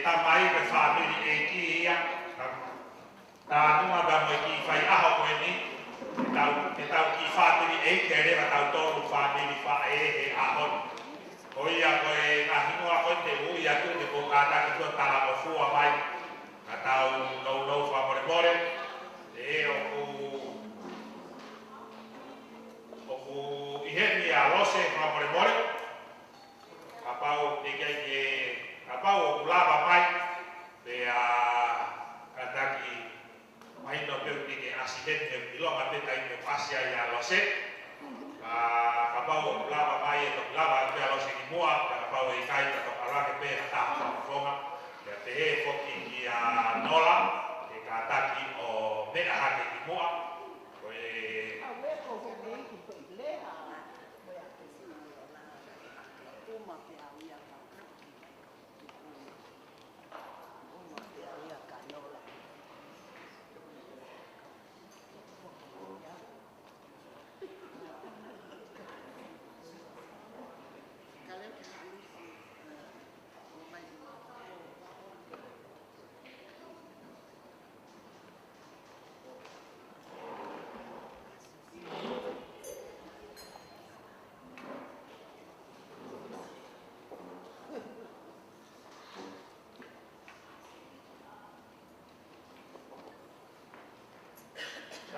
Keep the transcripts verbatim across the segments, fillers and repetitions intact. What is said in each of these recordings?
Tamai, ko e fāmili ʻeiki ia. Ka, ka nunga pea mo e kiʻi faiʻaho ko eni, ke tau, ke tau kiʻi fāmili ʻeiki leva tautolu, fāmili faʻē he ʻaho ni. Ko ia ko e ngaahi hingoa ko eni te u ui atu, te u kātaki ʻo talangofua mai, ka tau nounou fakamolemole. ʻE ʻoku, ʻoku ʻi heni ʻa Lose, fakamolemole. Kapau te ke, kapau ʻoku lava mai, pea kātaki mahino pē ʻoku te ke ʻasi heni, he ʻoku ʻilonga pē taimi ʻoku ʻasi ai ʻa Lose. Ka, kapau ʻoku lava mai, ʻe toki lava pē ʻa Lose ki muʻa, ka kapau ʻe ʻikai, ka toki ʻalu hake pē ha taha fakafofonga, pea pehē foki kia Nola, ke kātaki ʻo meʻa hake ki muʻa. Ko e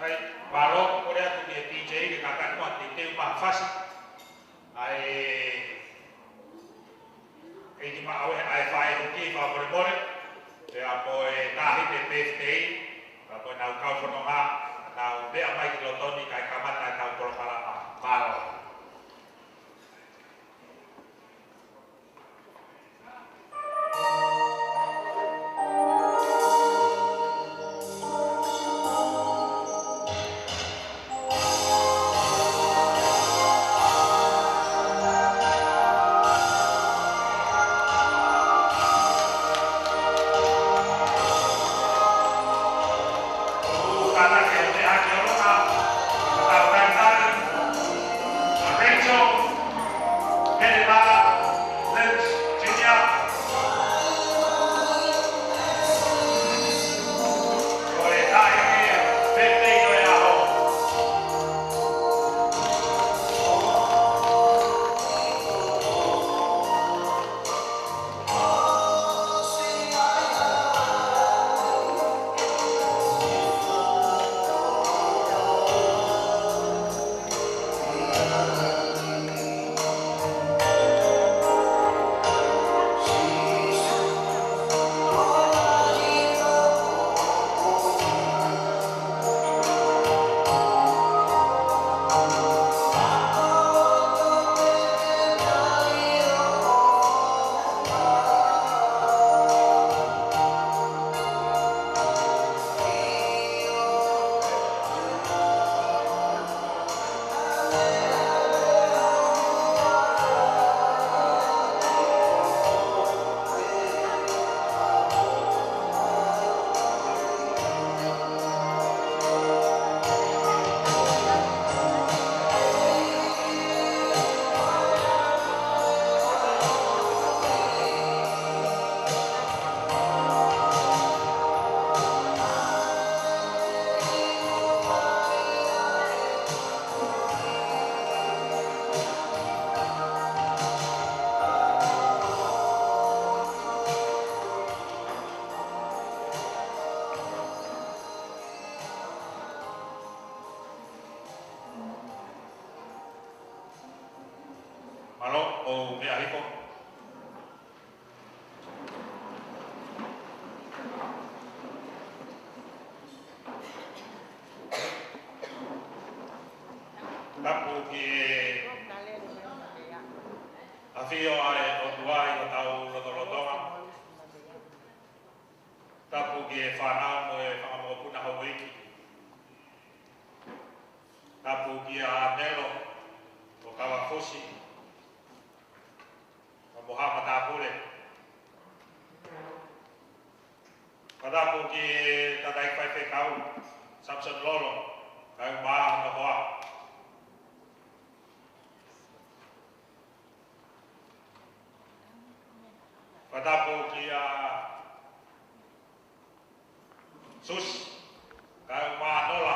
Sai, mālō, kole atu ki he D J ke kātaki muʻa, teuteu mai ha fasi. ʻA e, ʻEiki Maʻaue, ʻa e faʻē huki, fakamolemole. Pea mo e Tahiti Birthday, pea mo ʻenau kau fononga, nau meʻa mai ki loto ni kae kamata ʻetau polokalama. Mālō. Mālō, ʻo meʻa hifo. Tapu ki he ʻafio ʻa e ʻOtua ʻi hotau lotolotonga. Tapu ki he fānau mo e fanga mokopuna houʻeiki. Tapu kia Melo ʻo Kavafusi, mo Moha Matāpule. Fakatapu ki he tangataʻeiki faifekau, Samson Lolo, kae ʻumaʻā hono hoa. Fakatapu kia Tusi, Kaumanola,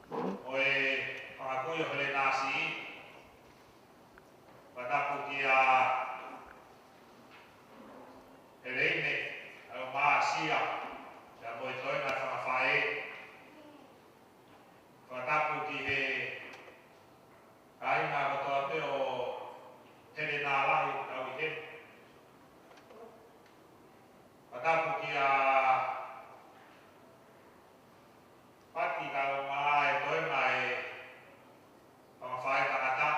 ʻo e fanga kui ʻo Helenasi, fakatapu kia Heleine, Kaumāsia, pea mo e toenga fanga faʻē, fakatapu ki he kāinga kotoa pē ʻo Helena Lahi, kau ʻi heni. Fakatapu kia Pati kae ʻumaʻā e toenga e fanga faʻē tangata.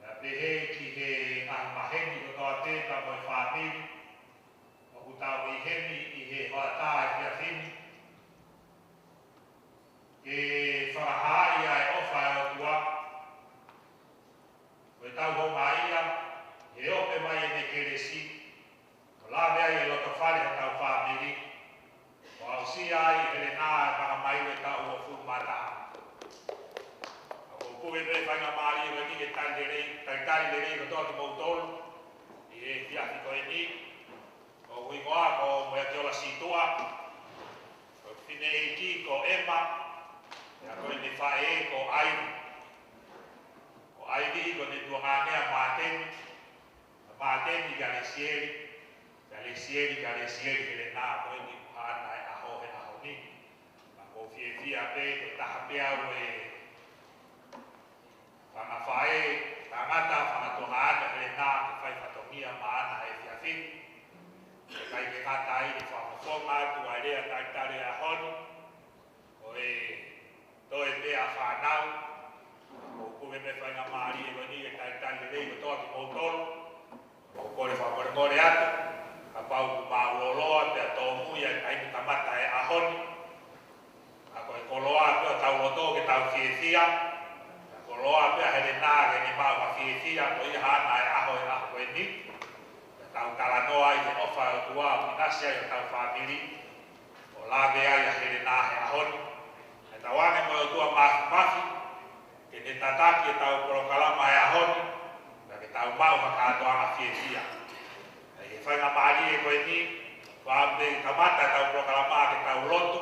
Pea pehē ki he ngaahi maheni kotoa pē pea mo e fāmili ʻoku tau ʻi heni ʻi he hoʻatā efiafi ni. Ke fakahaaʻi ʻa e ʻofa ʻa e ʻOtua, ko e tau houngaʻia, he ope mai ʻene kelesi, ʻo lave ai e loto fale hotau fāmili, ʻo aʻusia ai ʻe Helena e makamaile taʻu uofulu mā taha. ʻOku ou kole pē faingamālie ko eni ke talitali lelei, talitali lelei kotoa kimoutolu ʻi he efiafi ko eni. Ko hoku hingoa ko Moeakiola Situʻa, ko e fineʻeiki ko Ema, pea ko ʻene faʻē ko ʻAivi. Ko ʻAivi ko ʻene tuongaʻane ʻa Māteni, ʻa Māteni kia Lesieli, kia Lesieli, kia Lesieli Helena, ko eni ko haʻana e ʻaho he ʻaho ni. Pea ʻoku ou fiefia pē ko e taha pē au e fanga faʻē tangata, fanga tuongaʻane ʻo Helena ke fai fatongia maʻana he efiafi ni. Kae ʻikai ke ngata ai, ke fakafofonga atu ʻa e lea talitali ʻo e ʻaho ni, ko e toe pē ʻa fānau. ʻOku ou kole pē faingamālie ko eni ke talitali lelei kotoa kimoutolu. ʻOku ou kole fakamolemole atu kapau ʻoku māʻulōloa pea tōmui ʻa e taimi kamata e ʻaho ni. Ka ko e koloa pē ʻo ʻetau loto ke tau fiefia. Ka koloa pē ʻa Helena ke ne maʻu ha fiefia, ko ia haʻana e ʻaho, e ʻaho ko eni. Ke tau talanoa ai he ʻofa ʻa e ʻOtua ʻoku ʻinasi ai hotau fāmili, ʻo lave ai ʻa Helena he ʻaho ni. Ke tau ʻoange mo e ʻOtua Māfimafi ke ne tataki ʻetau polokalama he ʻaho ni, pea ke tau maʻu ha kātoanga fiefia. ʻI he faingamālie ko eni, kuo pau pē ke kamata ʻetau polokalama ke tau lotu.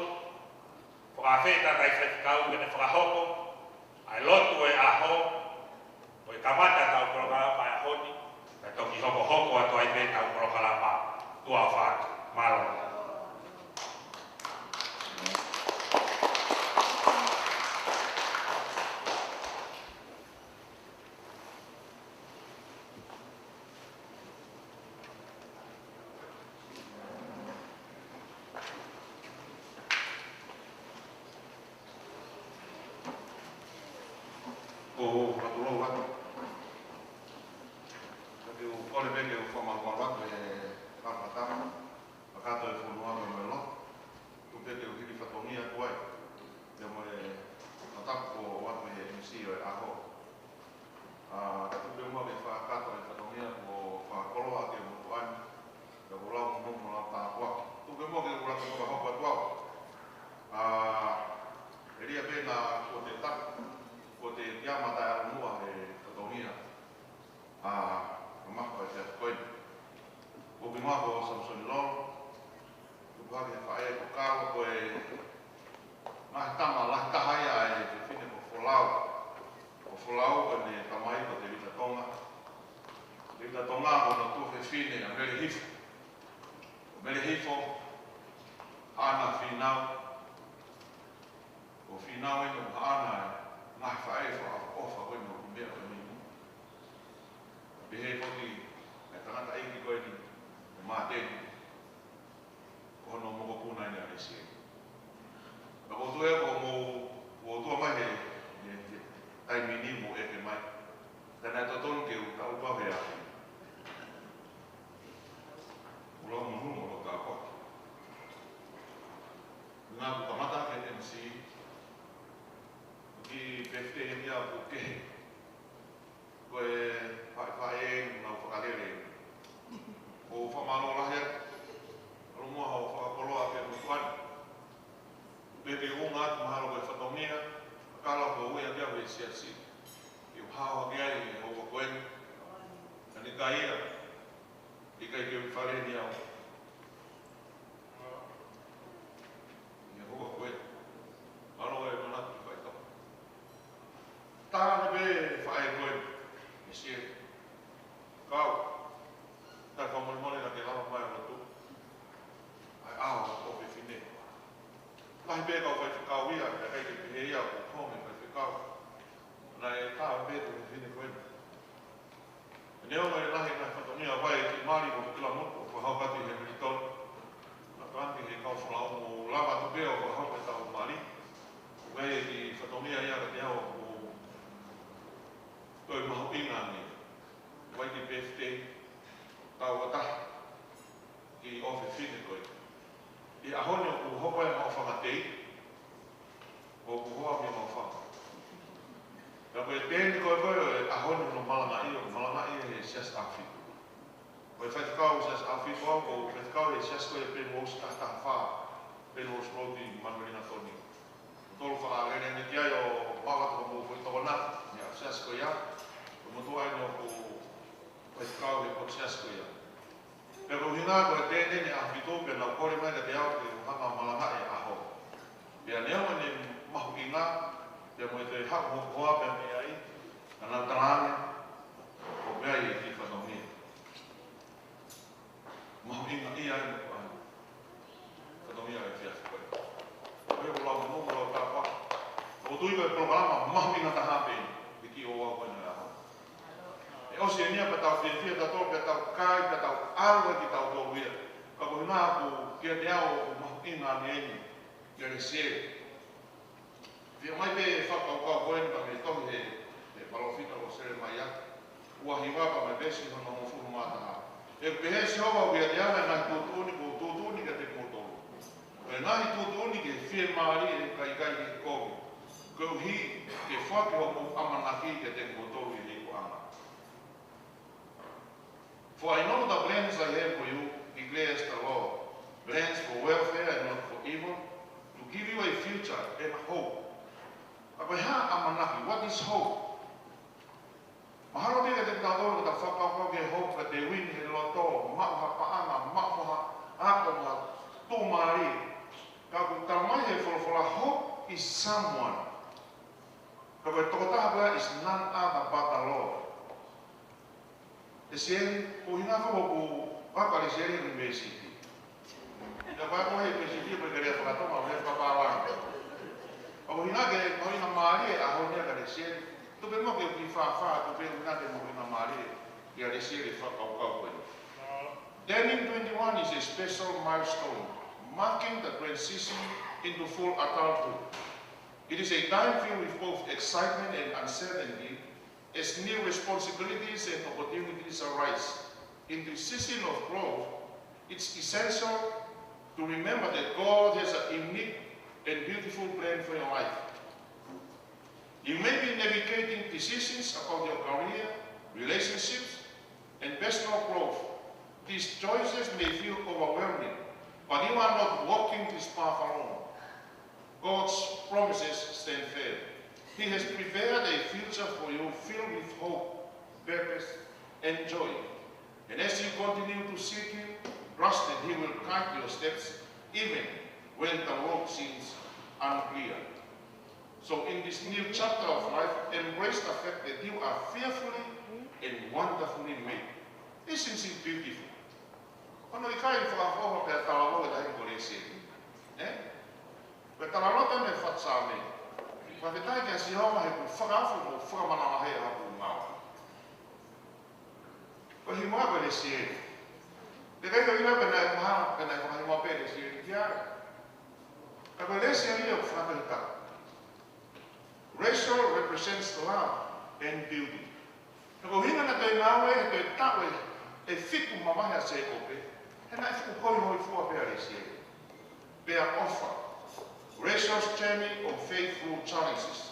Fakaafeʻi e tangataʻeiki faifekau ke ne fakahoko ʻa e lotu ʻo e ʻaho, ko e kamata ʻetau polokalama he ʻaho ni, kae toki hokohoko atu ai pē ʻetau polokalama. Tuʻa ʻofa atu. Mālō. ʻOku ou fakatulou atu. Ka te u kole pē ke u fakamalumalu atu e fakatātā. Kakato e fonua pea mo e lotu. Tuku pē ke u hili fatongia atu ai. Pea mo e fakatapu kuo ʻoatu ʻe he M C ʻo e ʻaho. ʻA, tuku pē muʻa ke fakakakato e fatongia kuo fakakoloa ʻaki e motuʻa ni. Pea kuo lau mo hono lau tāpuaki. Tuku pē muʻa ke u laka fakahoko atu au. ʻA, ʻe lia pē naʻa kuo te tapu, kuo te kiama taʻeʻalu muʻa he fatongia. ʻA, ka mako e te koe. Ko hoku hingoa ko Samisoni Lolo, tupu hake he faʻē ko Kalo, ko e ngaahi tama lahi taha ia ʻa e fefine ko Folau. Ko Folau ko ʻene tamai ko Tevita Tonga. Tevita Tonga ko hono tuofefine ʻa Mele Hifo. Ko Mele Hifo, haʻana Fīnau. Ko Fīnau ʻeni ʻoku haʻana e ngaahi faʻē fakaʻofoʻofa ko eni ʻoku meʻa ko eni. Pehē foki e tangataʻeiki ko eni, ko Māteni, ko hono mokopuna ʻeni ʻa Lesieli. Pea ko u tui ko mou, ko u tui mai he, he, he taimi ni mou ʻeke mai. Ka naʻe totonu ke u taʻutu au he ʻaho ni. Kuo lau monū mo e tāpuaki. Naʻa ku kamata ke M C, ki pefite ia ʻoku kehe. Ko e faʻifaʻi ʻeni naʻa ku fakalele. ʻOku ou fakamālō lahi atu. ʻAlu muʻa hoʻo fakakoloa ki he motuʻa ni. Pea ke u ʻunga atu mahalo ko e fatongia, kala ko u ia ki au he siasi. Ke u hao hake ai he houa ko eni. Ka ne ʻikai ia, ʻikai ke u fale ni au. Lahi pē kau faifekau ia, pea ʻikai ke pehē ia ʻoku ou hoko ko e faifekau. Naʻe tau pē ko e fefine ko eni. Neongo e lahi e ngaahi fatongia, ʻoku ʻi ai e kiʻi mali ʻoku kila motu, ʻoku hau kati he militoni. Naʻa tau ʻange he kau folau mo lava atu pē ʻo hau ke tau mali. ʻOku ʻi ai e kiʻi fatongia ia kiate au ʻoku toe mahuʻinga ange. ʻOku ʻi ai e kiʻi birthday, tau ʻataha, kiʻi ʻofefine ko ē. ʻI he ʻaho ni ʻoku hoko ai e maʻufanga tei, ʻoku hoa mei maʻufanga. Pea ko e teni ko ē ko ē ʻo e ʻaho ni ʻoku malangaʻi, ʻoku malangaʻi he Siasi ʻAhofitu. Ko e faifekau Siasi ʻAhofitu au, ko e faifekau he siasi ko ē Penrose taha taha fā, Penrose Road ʻi Manurewa Toni. Tolu fakalele ni ki ai ʻo maʻu atu hoʻomou foʻi tokonaki, mei he siasi ko ia, ko e motuʻa eni ʻoku faifekau he potu siasi ko ia. Pea ko e ʻuhinga ko e teni ʻa e ʻAhofitu pea nau kole mai kiate au ke u hanga ʻo malangaʻi e ʻaho. Pea neongo ʻene mahuʻinga, pea mo e toe haʻu hoku hoa pea mei ai, ka naʻa nau talaange, ʻoku ʻi ai e kiʻi fatongia. Mahuʻinga ia ʻa e motuʻa ni. Fatongia e fiafi ko ē. Ko e lau mo lau tāpuaki. ʻOku ou tui ko e polokalama mahuʻinga taha pē, ʻi he kiʻi ʻaho ko eni ʻo e ʻaho. ʻE ʻosi eni ia pea tau fiefia tautolu, pea tau kai, pea tau ʻalu ai kitautolu ia. Ka ko e ʻuhinga ʻoku kiate au ʻoku mahuʻinga ange eni kia Lesieli. Fie mai pē fakakaukau ko eni pea mei he tohi he, he palōfita ko Selemaia. Ua hiva pea mei he veesi hono hongofulu mā taha. ʻE pehē ʻe Sihova kiate au, ʻa e ngaahi tuʻutuʻuni kuo u tuʻutuʻuni kiate kimoutolu, ko e ngaahi tuʻutuʻuni ki he fiemālie, ʻikai ke kovi, koeʻuhi ke foaki hoʻomou ʻamanaki kiate kimoutolu ʻi he ikuʻanga. For I know the plans I have for you, declares the Lord, plans for welfare and not for evil, to give you a future and a hope. Ka ko e hā ʻamanaki, what is hope? Mahalo pē kiate kitautolu ka tau fakakaukau ki he hope ka te uini he loto, maʻu ha paʻanga, maʻu ha ako, ha tuʻumālie. Ka ʻoku tala mai he folofola, hope is someone. Ka ko e tokotaha ko ia is none other but the Lord. Lesieli, ko e ʻuhinga foki ʻoku ʻalu ʻa Lesieli ki he ʻunivēsiti. Ka ko e ʻalu he ʻunivēsiti, ko e kele fakatonga, ko e papala. Ka ko e ʻuhinga ke mahuʻinga mālie e ʻaho ni kia Lesieli. Tuku pē muʻa ke u kiʻi fāfā, tuku pē ʻuhinga ke mahuʻinga mālie kia Lesieli e fakakaukau ko eni. Turning twenty-one is a special milestone, marking the transition into full adulthood. It is a time filled with both excitement and uncertainty, as new responsibilities and opportunities arise. In this season of growth, it's essential to remember that God has a unique and beautiful plan for your life. You may be navigating decisions about your career, relationships, and personal growth. These choices may feel overwhelming, but you are not walking this path alone. God's promises stand firm. He has prepared a future for you filled with hope, purpose, and joy. And as you continue to seek Him, trust that He will guide your steps even when the road seems unclear. So in this new chapter of life, embrace the fact that you are fearfully and wonderfully made. Isn't it beautiful? Ko hono ʻikai fakaʻofoʻofa pea talavou e taimi ko Lesieli. Eh? Pea talavou ʻene fatu Saame. Fakafetaʻi kia Sihova he kuo fakaʻofoʻofa mo fakamanavahē ʻa hoku ngāue. Ko e hingoa ko Lesieli. Te kai ko ina pē naʻe maha, pē naʻe fakahingoa pē Lesieli kia. Ka ko Lesieli ʻoku fakafetaʻi. Rachel represents love and beauty. He ko e ʻuhinga naʻe toe ngāue, he toe taʻu ʻe fitu mavahe ʻa Sēkope, he naʻe fuʻu hoihoifua pē ʻa Lesieli. Pea ʻofa. Rachel's journey of faith through challenges.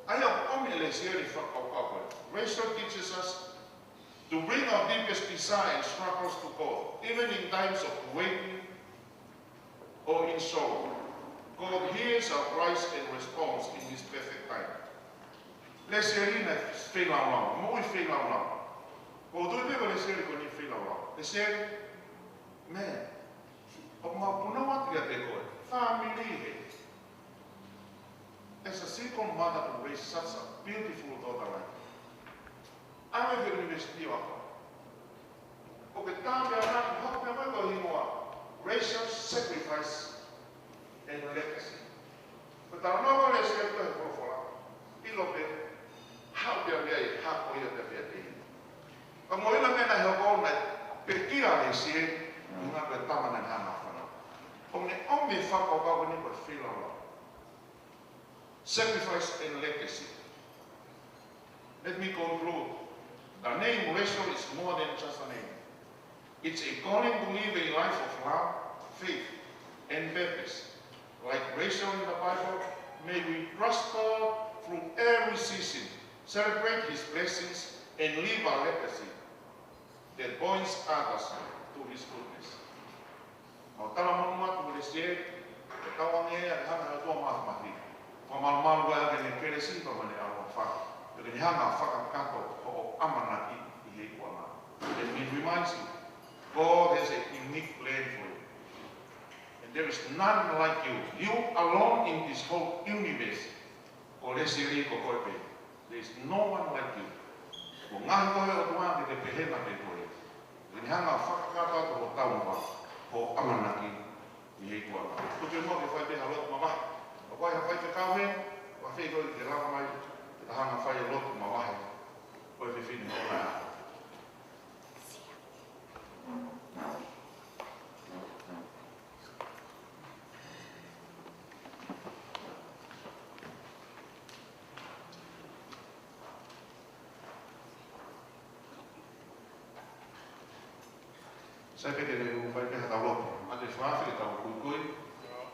ʻA ia ʻoku ʻomi ʻe Lesieli e fakakaukau ko ē. Rachel teaches us to bring our deepest desire and struggles to God, even in times of waiting or in sorrow. God hears our cries and responds in His perfect time. Lesieli naʻe feilaulau, moʻui feilaulau. ʻOku ou tui pē ko Lesieli ko eni feilaulau. Lesieli, man, ʻoku mau punou atu kiate koe. Fāmili he. As a single mother to raise such a beautiful daughter like that. ʻAlu ki he university ʻo ako. ʻOku ke tā pē ana, ʻoku hoko pē mai ko e hingoa. Rachel's sacrifice and legacy. Lesieli, ʻuhinga ko e tama naʻe hanga ʻo fanongo. ʻOku ne ʻomi e fakakaukau ko eni ko e feilaulau. Sacrifice and legacy. Let me conclude. The name Rachel is more than just a name. It's a calling to live a life of love, faith, and purpose. Like Rachel in the Bible, may we prosper through every season, celebrate his blessings, and leave a legacy that points others to his goodness. Mau tala monū atu Lesieli, ʻoku tau ange ia ke hanga ʻe he ʻOtua ʻo mafimafi. Fakamalumalu ʻa ʻene kelesi, pea mo ʻene ʻaloʻofa. Pea ke ne hanga ʻo fakakakato hoʻo ʻamanaki ʻi he ikuʻanga. Let me remind you, God has a unique plan for you. And there is none like you. You alone in this whole universe. Ko Lesieli ko koe pē. There is no one like you. Kuo ngaohi koe ʻe he ʻOtua ke ke pehē na pē koe. Ke ne hanga ʻo fakakakato atu hoʻo taumuʻa, hoʻo ʻamanaki ʻi he ikuʻanga. Tuku muʻa ke fai pē ha lotu mavahe. Ka ʻoku ʻi ai ha faifekau heni, ʻoku ʻi ai ha feituʻu ʻe lava mai, ke ta hanga ʻo fai ha lotu mavahe. Ko e fefine hola. Sai pē te u fai pē ha tau lotu. Mate faafe ke tau kuikui,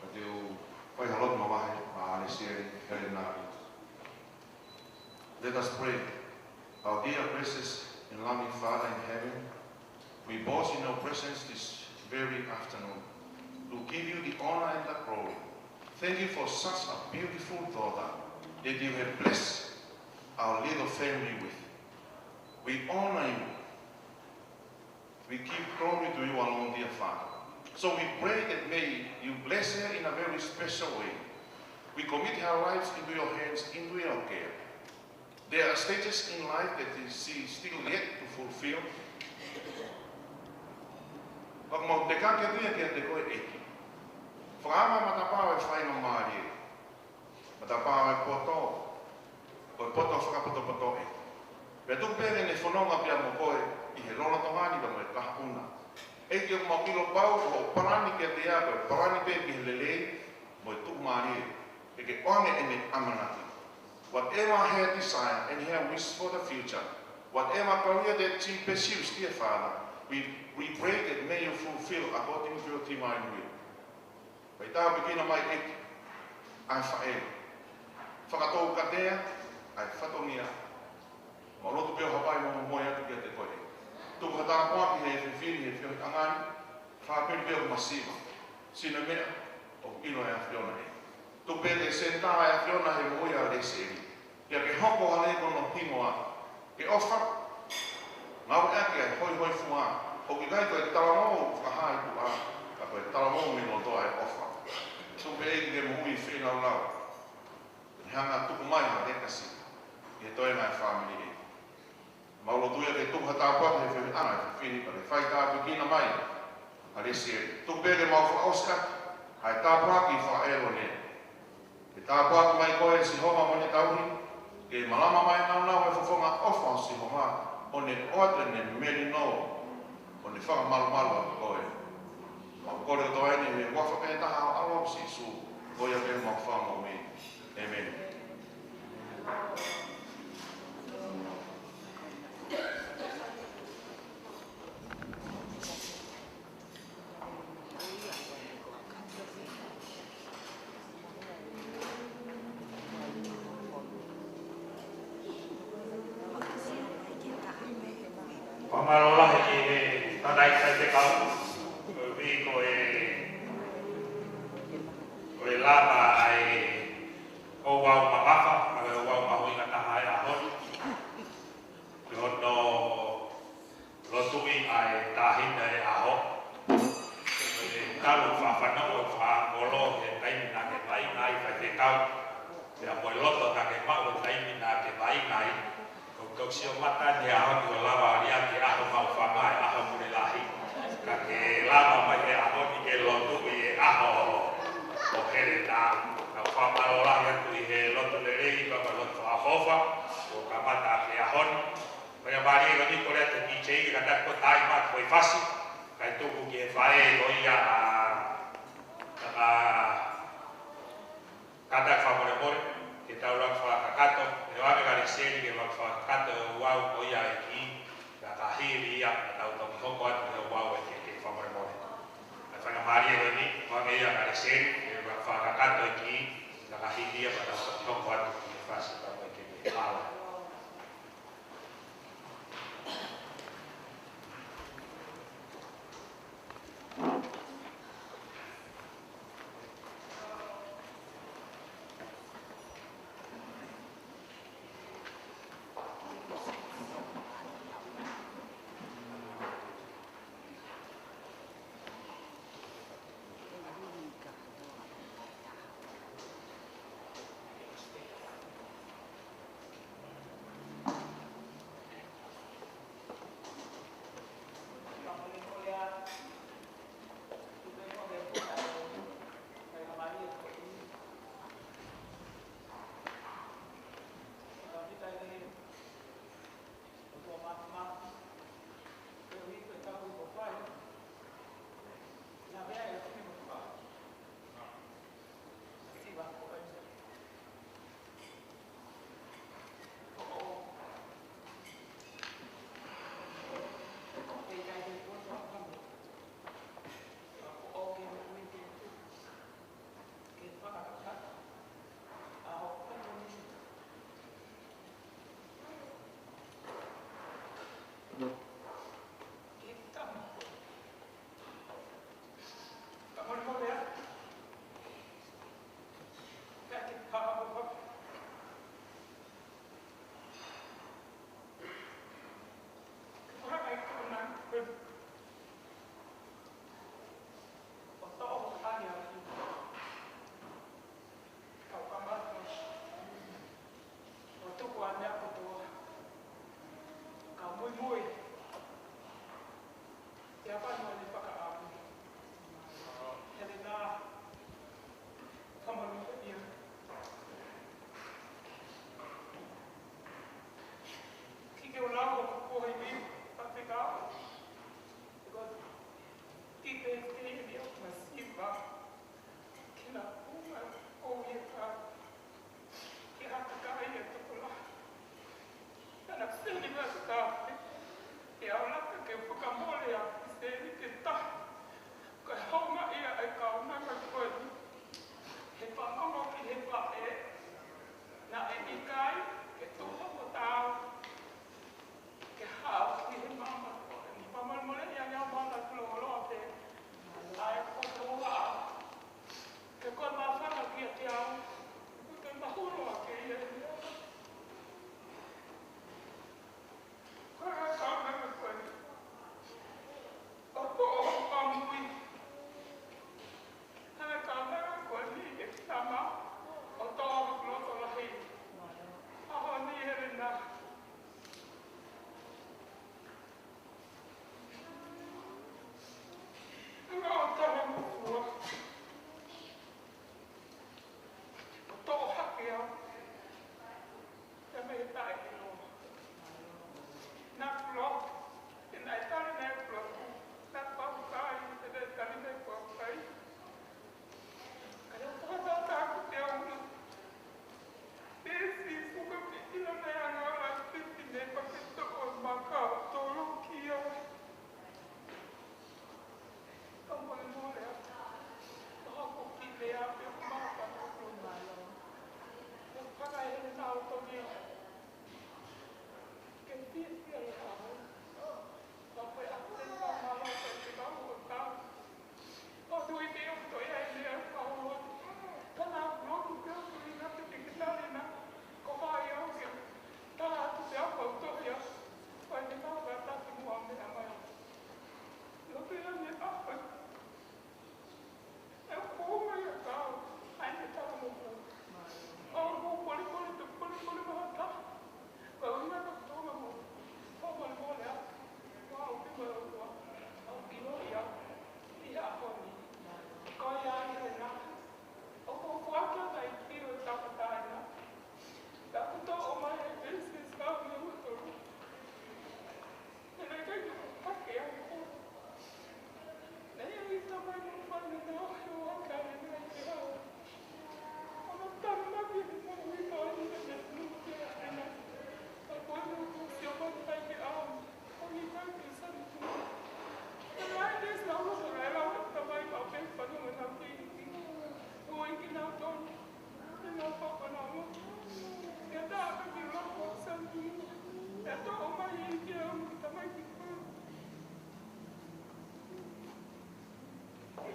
ka te u fai ha lotu mavahe maʻa Lesieli Helena. Let us pray. Our dear, gracious, and loving Father in heaven, we boast in your presence this very afternoon to give you the honor and the glory. Thank you for such a beautiful daughter that you have blessed our little family with. We honor you. We give glory to you alone, dear Father. So we pray that may you bless her in a very special way. We commit her lives into your hands, into your care. There are stages in life that she is still yet to fulfill. Pea ʻoku mau teka ke tuia kiate koe ʻEiki. Fakaava matapā ʻo e faingamālie. Matapā ʻo e poto, ʻo e poto fakapotopoto ē. Pea tuku pē ke ne fononga pea mo koe ʻi he lolotonga ni pea mo e kahaʻu na. ʻEiki, ʻoku mau ʻilo pau ko hoʻo palani kiate ia ko e palani pē ki he lelei mo e tuʻumālie. Ke ke ʻoange ʻene ʻamanaki. Whatever her desire and her wish for the future, whatever career that she pursues, dear Father, we, we pray that may you fulfill according to your divine will. Fai tāpuekina mai ʻEiki ʻa e faʻē. Fakatoukatea ʻa e fatongia. Mau lotu pē ʻo hapai mo momoʻi atu kiate koe. Tuku ha tāpuaki he fefine he feohiʻanga ni. Fāmili pē ʻoku masiva. Sino meʻa ʻoku ʻilo ʻe he ʻAfiona ē. Tuku pē ke senitā ʻa e ʻAfiona he moʻui ʻa Lesieli. Pea ke hoko hale ko hono hingoa ke ʻofa, ngāueʻaki ʻa e hoihoifua, ʻoku ʻikai ko e talavou fakahā ʻi tuʻa, ka ko e talavou mei loto ʻa e ʻofa. Tuku pē ʻEiki ke moʻui feilaulau, ke ne hanga ʻo tuku mai ha legacy ʻi he toenga ʻo e fāmili ē. Mau lotu ia ke tuku ha tāpuaki he feohiʻanga ʻa e fefine, pea ke fai tāpuekina mai ʻa Lesieli. Tuku pē ke mau fakaʻosi ʻaki ʻa e tāpuaki fakaʻelo ni. Ke tāpuaki mai koe ʻe Sihova mo ʻene tauhi, ke malama mai naunau e fofonga ʻofa ʻo Sihova, ʻo ne ʻoatu ʻene melino, ʻo ne fakamalumalu ʻaki koe. Mau kole kotoa eni he huafa pē taha ʻo ho ʻAlo ko Sīsū, ko ia pē homau Fakamoʻui. ʻĒmeni. Fakamālō lahi ki he tangataʻeiki faifekau, ko e, ko e, ko e lava ʻa e ouau mamafa, ʻa e ouau mahuʻinga taha ʻo e ʻaho ni. Ko hono lotuʻi ʻa e tāhina ʻo e ʻaho. Ko e talu faʻa fanongo ʻo e fakakolo he taimi naʻa ke vaʻinga ai faifekau. Pea ko e loto naʻa ke maʻu he taimi naʻa ke vaʻinga ai. ʻOku ou sio mata ni he ʻaho ni ʻo lava ʻo liʻaki e ʻaho maʻufanga, e ʻaho Pule Lahi. Ka ke lava mai he ʻaho ni ke lotuʻi e ʻaho ʻo Helena. Kau fakamālō lahi atu ʻi he lotu lelei, pea mo e lotu fakaʻofoʻofa, kuo kamata ʻaki e ʻaho ni. Ko ia mālie ko eni ko lea te DJ ke kata ko tai ma ko e fasi. Kae Pea ko ia ʻa, ʻa, kātaki fakamolemole, ke tau lava fakakakato, ʻe ʻoange ʻa e lēsoni ke lava fakakakato ʻe he ouau ko ia ʻa e kī, ka ka hili ia, ka tau toki hoko atu he ouau ʻa e kī, ke fakamolemole. ʻA e faingamālie ko eni, ʻoange ia ʻa e lēsoni ke lava fakakakato ʻa e kī, ka ka hili ia, ka tau toki hoko atu ki he fasi ka ko e kī ke hala.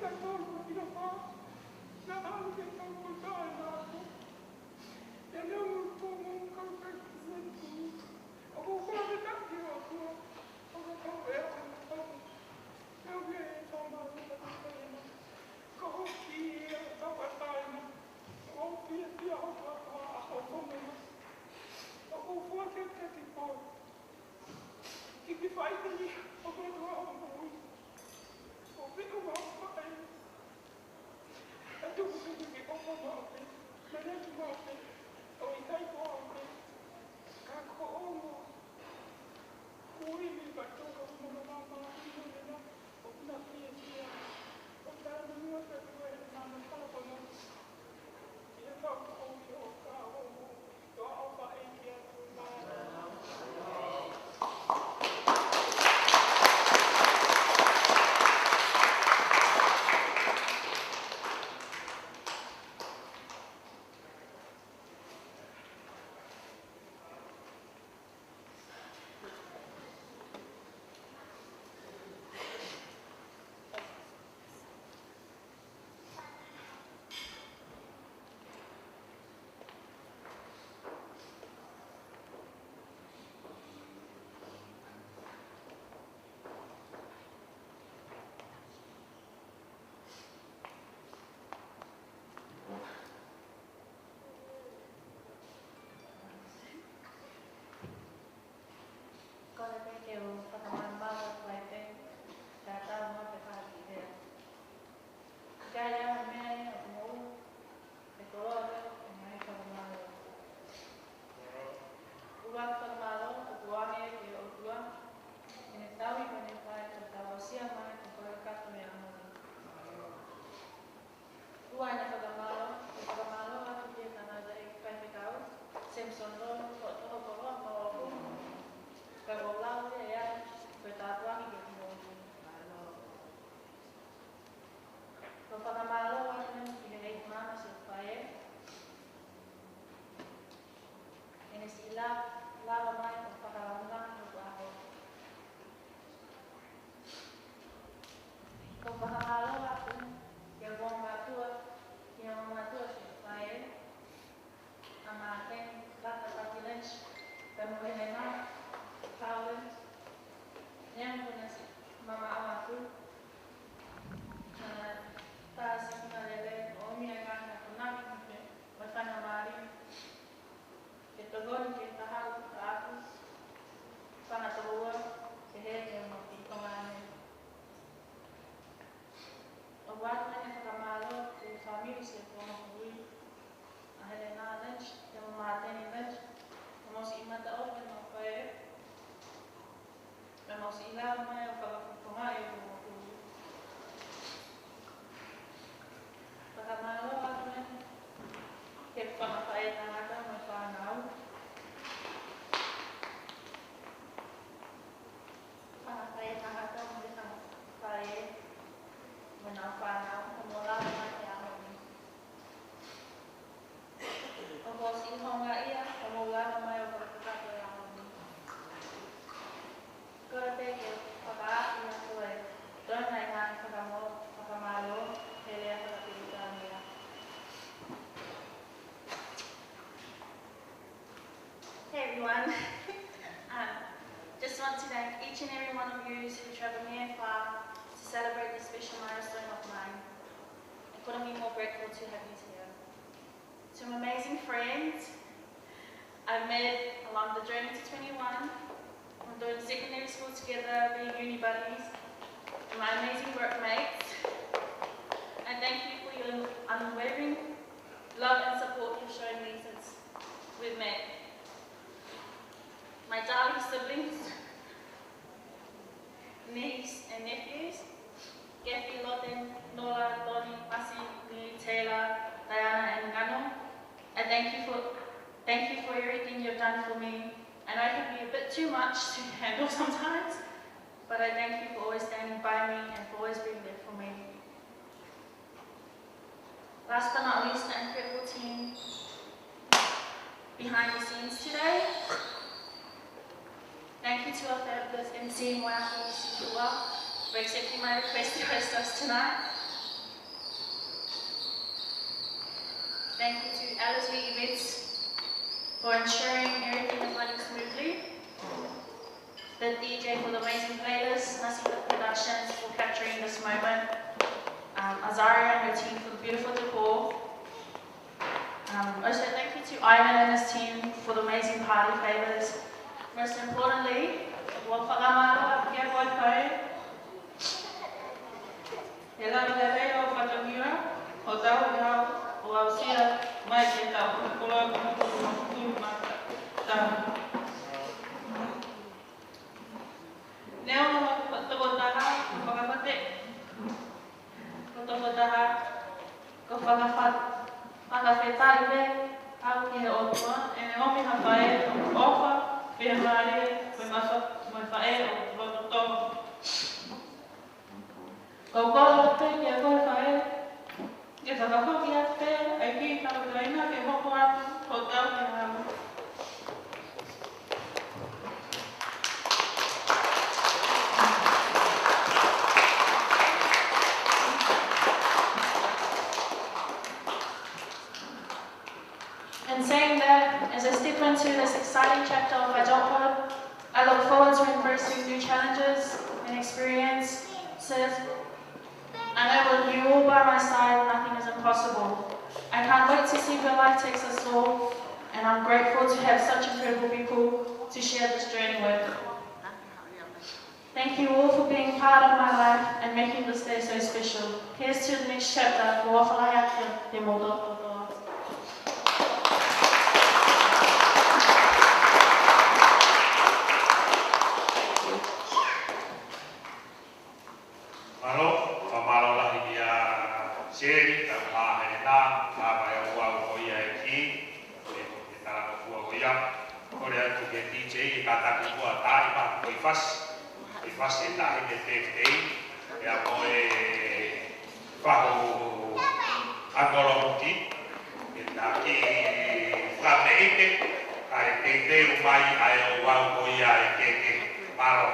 Tolu ʻi he fā, naʻa ʻalu ke tau ko tae nā ko. Te nau tō mau kau kai ki Senipū. ʻOku ou fakafetaʻi ki he ʻOtua, ʻoku ou kau e au ʻa e tau. Te u ia e tau mau e tau kai ena. Ka ʻoku ʻi he tau ʻa taina. ʻOku ou fiefia hoʻo ʻaho ʻaho fononga. ʻOku ou fakafetaʻi ki he pō. Ki he faʻiteliha ʻo e ʻOtua ʻo moʻui. ʻO fiu ʻa faʻē. ʻA tuku tuku ke ʻofa maʻu pē, manatu maʻu pē, ʻo ʻikai ko au pē, ka ko e ongo kui ni ka toka mo na mama ina mena, ʻo na fiefia, ʻo talamua ka tua e mana kalapono. Ia kau ko io ka ongo. Kole pē ke u fakamalumalu atu ai pē, kae tau mo te pāki lea. ʻIkai ha meʻa ia ʻoku moʻua, ʻe koloa pē ʻo e ngaahi fakamālō. ʻUluaki fakamālō ʻoku ʻoange ki he ʻOtua, ʻi heʻene tauhi ko ʻene fai ke tau aʻusia mai ko e kakato ʻi ʻAmoni. Ua ʻene fakamālō, ʻoku ou fakamālō atu ki he tangataʻeiki faifekau, Samson Lolo, ko e tohokoloa mo oku, ka ko e lau ia ʻe au, ko e tāpuaki ki he moʻui. ʻOku ou fakamālō atu ki he ʻEiki Māʻoniʻoni Siaosi Faʻē, ʻene siʻi lava mai ʻo fakalāngilangi hoku ʻaho. ʻOku ou fakamālō atu ki he ongo mātuʻa, ki he ongo mātuʻa Siaosi Faʻē, ʻa Mākeni Lata Pati Lynch, pea mo Helena Howland, neongo naʻa siʻi mamaʻo atu, naʻa tau siʻi lele, ʻo ʻomi ʻa e ngaahi akonaki mo e faingamālie ke tokoni ki he kahaʻu ʻaʻaku, fanga tokoua, pehē ki he ngaahi Tonga ni. ʻOku ou ʻoatu ʻene fakamālō ki he fāmili Siaosi Faʻē, ʻa Helena Lynch, pea mo Māteni Lynch, pea mo siʻi mataʻofa ʻo e ongo faʻē, pea mo siʻi lava mai ʻo fakafofongaʻi ʻeku moʻui. Fakamālō atu eni ki he fanga faʻētangata mo e fānau. Fanga faʻētangata mo e fanga faʻē mo ʻenau fānau, ʻoku mou lava mai he ʻaho ni. ʻOku ou siʻi houngaʻia, ʻoku mou lava mai ʻo fakakakato e ʻaho ni. Kole pē ke u fakaaʻu atu e toenga ʻi he ngaahi fakamō-, fakamālō he lea fakapilitānia. Hey everyone. Um, just want to thank each and every one of you who traveled near and far to celebrate this special milestone of mine. I couldn't be more grateful to have you here. Some amazing friends I've met along the journey to twenty-one, from doing secondary school together, being uni buddies, and my amazing workmates. I thank you for your unwavering love and support you've shown me since we've met. My darling siblings, niece and nephews, Kathy, Lawton, Nola, Lonnie, Masi, me, Taylor, Diana, and Ngano. I thank you for, thank you for everything you've done for me. I know it can be a bit too much to handle sometimes, but I thank you for always standing by me and for always being there for me. Last but not least, the incredible team behind the scenes today. Thank you to our fabulous M C, Moeaki Sikuʻa, for accepting my request to host us tonight. Thank you to L S V Events for ensuring everything is running smoothly. The D J for the amazing playlist, Nasika Productions for capturing this moment, um, Azaria and her team for the beautiful decor. Um, also, thank you to Ivan and his team for the amazing party favors. Most importantly, ʻoku ou fakamālō atu kia koe, Faʻē, he lava lelei hoʻo fatongia, hoʻo tauhi au, ʻo aʻusia mai ki he taʻu koloa mo e tui mata. Neongo hoku tokotaha, hoku fakamate, hoku tokotaha, ʻoku ou fakafa-, fakafetaʻi pē au ki he ʻOtua, ʻene ʻomi ha faʻē ʻoku ʻofa, fiemālie, mo e mafa-, mo e faʻē ʻoku lototō. ʻOku ou kole pē kia koe, Faʻē, ke fakafoki atu pē ʻa e kiʻi taukaina ke hoko atu hoʻo tauhi au. In saying that, as I step into this exciting chapter of adulthood, I look forward to embracing new challenges and experiences. I know with you all by my side, nothing is impossible. I can't wait to see where life takes us all, and I'm grateful to have such incredible people to share this journey with. Thank you all for being part of my life and making this day so special. Here's to the next chapter. Ua falahi atu te moto. Mālō, fakamālō lahi kia Seli, kau Mahelena, kau mai au au ko ia e ki, e, e talangofua ko ia. Kole atu ki he D J, ke kātaki muʻa ʻa e taimi ko e fasi. ʻI he fasi ʻe taha ʻi he birthday, ʻa ia ko e fahu ʻa Kolomuki, ʻe taki fakameʻite, kae teitei mai ai ʻo wau ko ia e keke. Mālō.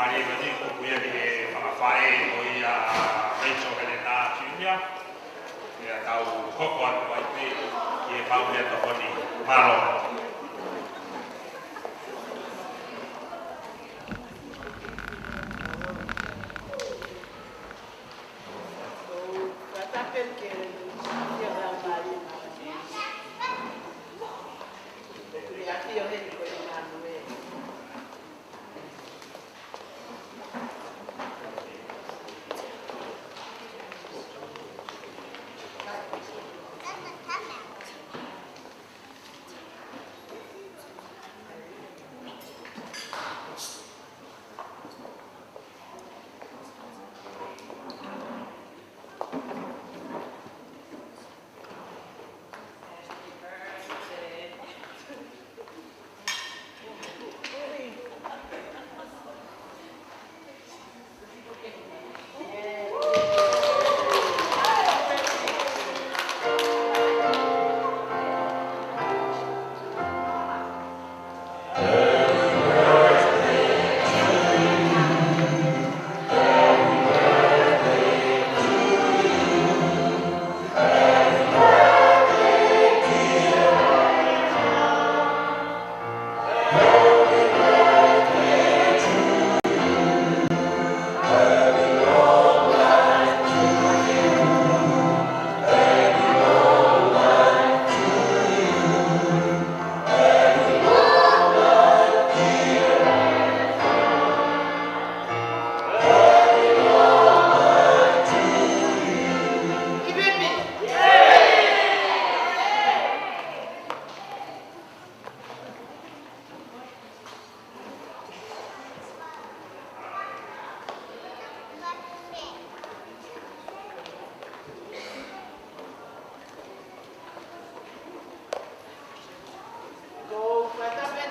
Mālie Vani, ko ia ki he fanga faʻē ko ia Rachel Helena Junior. Pea tau hoko atu ai pē ki he maʻu meʻatokoni. Mālō. Ko u fakatapu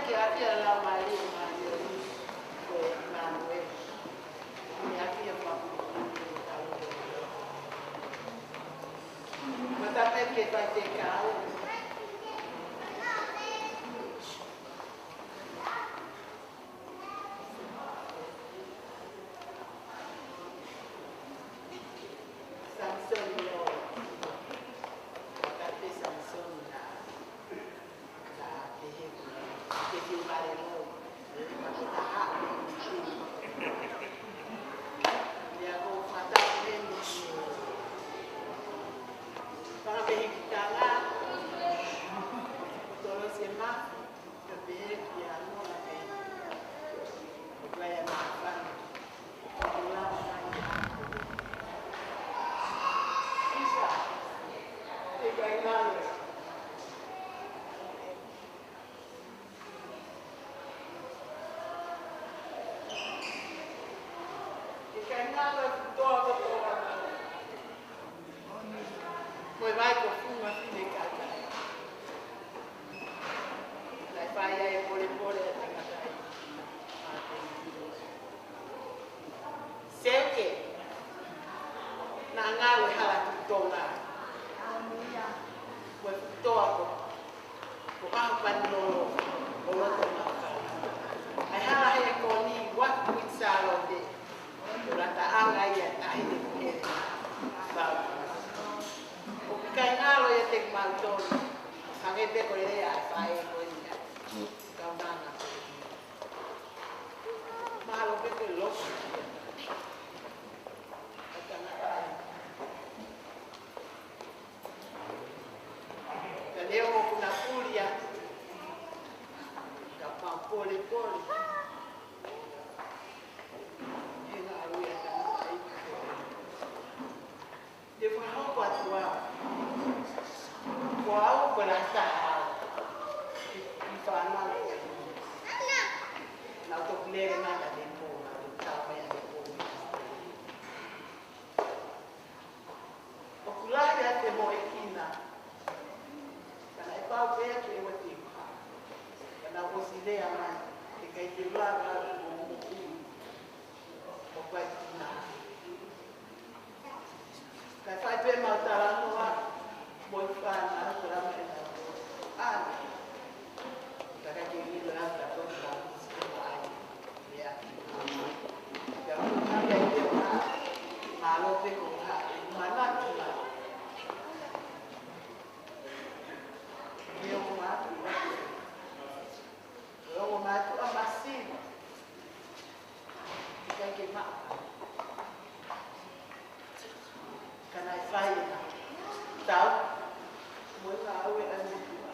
ki he ʻafio ʻa e Laumālie Māʻoniʻoni ko ʻImanueli. Ko e ʻafio fakatapu. Fakatapu ki he faifekau. Samisoni ʻo. Fakatapu Samisoni na. Ka ke he, ke ke vale lo. Ka ke taha. Ia ko fata ke ni. Fanga mehikitanga. Tolo se ma. Ka pehē ki a no la pe. Ko ia na fanga. Ko la fanga. Isa. Te kai ngalo. Ke kai ngalo e kutoa kotoa. Mo e vai ko funga fine kakai. Naʻe fai ai e polepole ʻa e tangata ai. Seke. Naʻa ngalo e hala tuʻi Tonga. Mo e kutoa ko. Ko ʻaho pani lolo, ʻo loto maka. ʻAi hala he ko ni, wa kuit sa lo de. Ko la ta anga ia tahi de ke. Ba. ʻOku ʻikai ngalo ia te mau tonu. Hangē pē ko e lea ʻa e faʻē ko eni. Kau nana. Mahalo pē ko e losi. Ka tangata ai. Ka leo ʻoku na puli atu. Ka pau pole pole. He ngā ui a tangata ai. Te fakahoko atu au. Ko au ko la taha au. I, i fānau ko e. Na toku lele mai ka te pō, na tau mai a te pō. ʻOku lahi ʻa e moʻekina. Ka naʻe pau pē ke ua te uha. Ka na ʻosi lea mai, ʻe kai te ua ka ua ʻo moʻui. ʻO kai tina. Ka fai pē mau talanoa, mo e fānau, ko la mai na. ʻA. Ka kai te ua ka tō ka ʻosi lea ai. Lea. Ka naʻe fai ʻena tau mo e ngāue ʻa e motuʻa.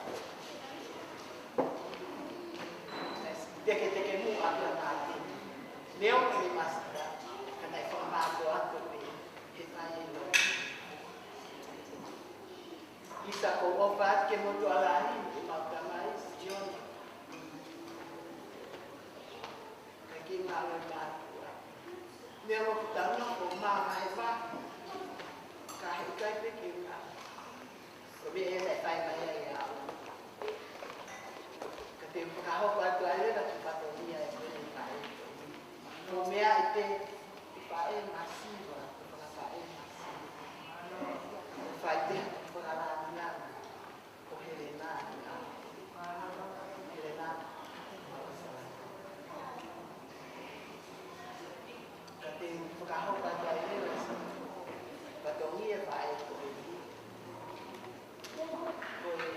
Teketeke muʻa pea mate. Neongo ʻene masika, ka naʻe fakamātoato pē he fai ʻena. ʻIsa, ʻoku ou ʻofa atu ki he motuʻa lahi, ʻemau tamai Sione. Ka ke ngāue mātuʻa. Meʻa mo kutanga ko mama he ma. Ka heʻikai pē ke ngāue. Ko e meʻa ia naʻe fai mai ai au. Ka te u fakahoko atu ai leva ki he fatongia ʻe ko e fai. Ko e meʻa ʻi he faʻē masiva, ko e fakafaʻē masiva. Ko e fai pē ko e fakalāngilangi. Ko Helena, ʻa, Helena. Ka te u fakahoko atu ai leva, fatongia ʻa e faʻē ko eni. Ko e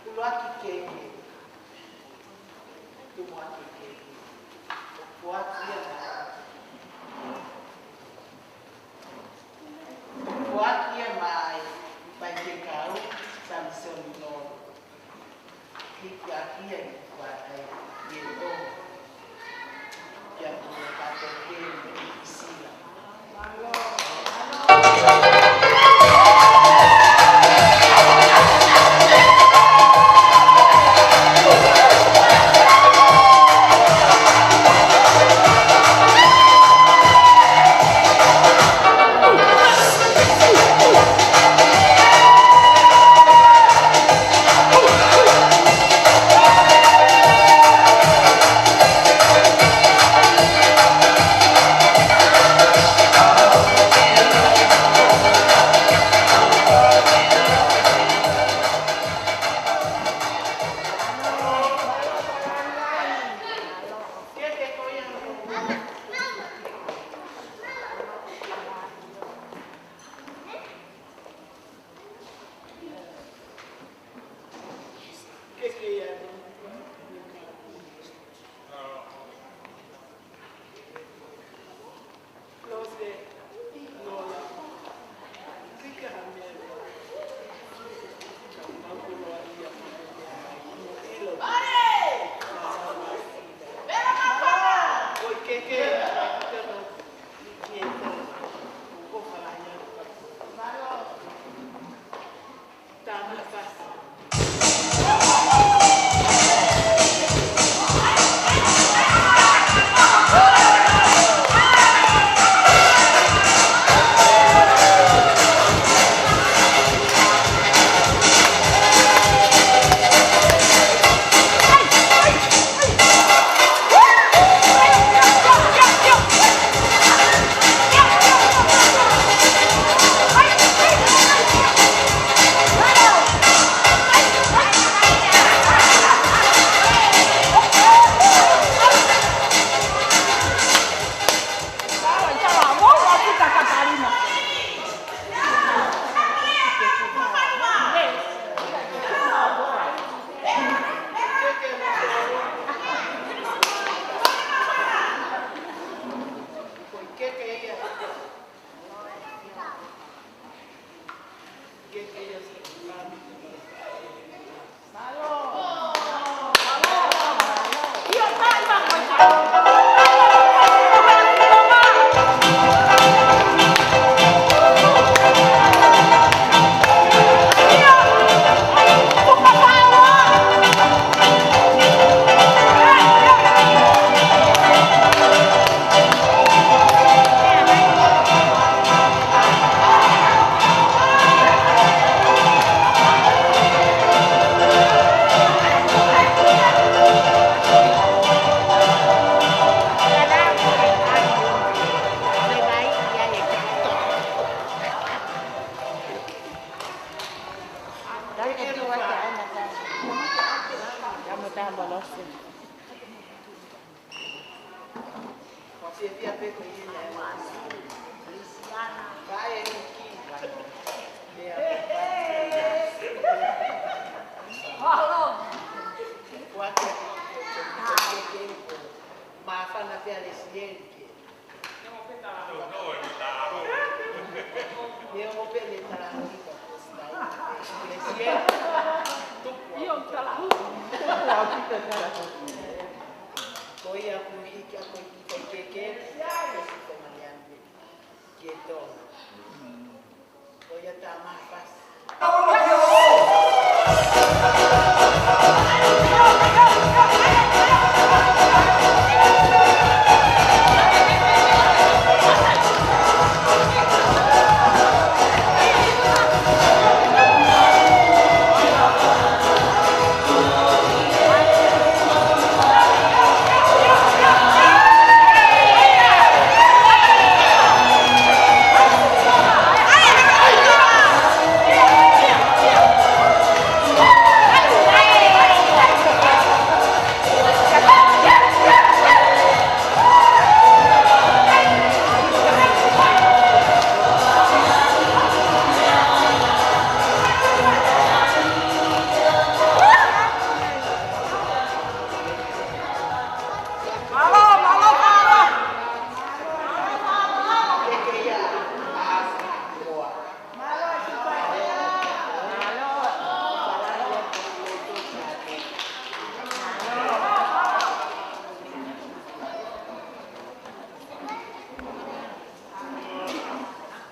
ʻuluaki kehe, tumuʻaki kehe. ʻOku foaki ia maʻa Foaki ia maʻa e faifekau Samisoni Nolo. Hiki ʻaki ia ʻi he kuata ʻi he tō. Kia kua kato ke ʻi sila. Māfana pea le sienke. Neongo pē ne talaange ka ko e stai. Io, talaange. Ko ia ʻoku hiki ʻa e ko i ke ke ke. Ko ia tā maha fasi.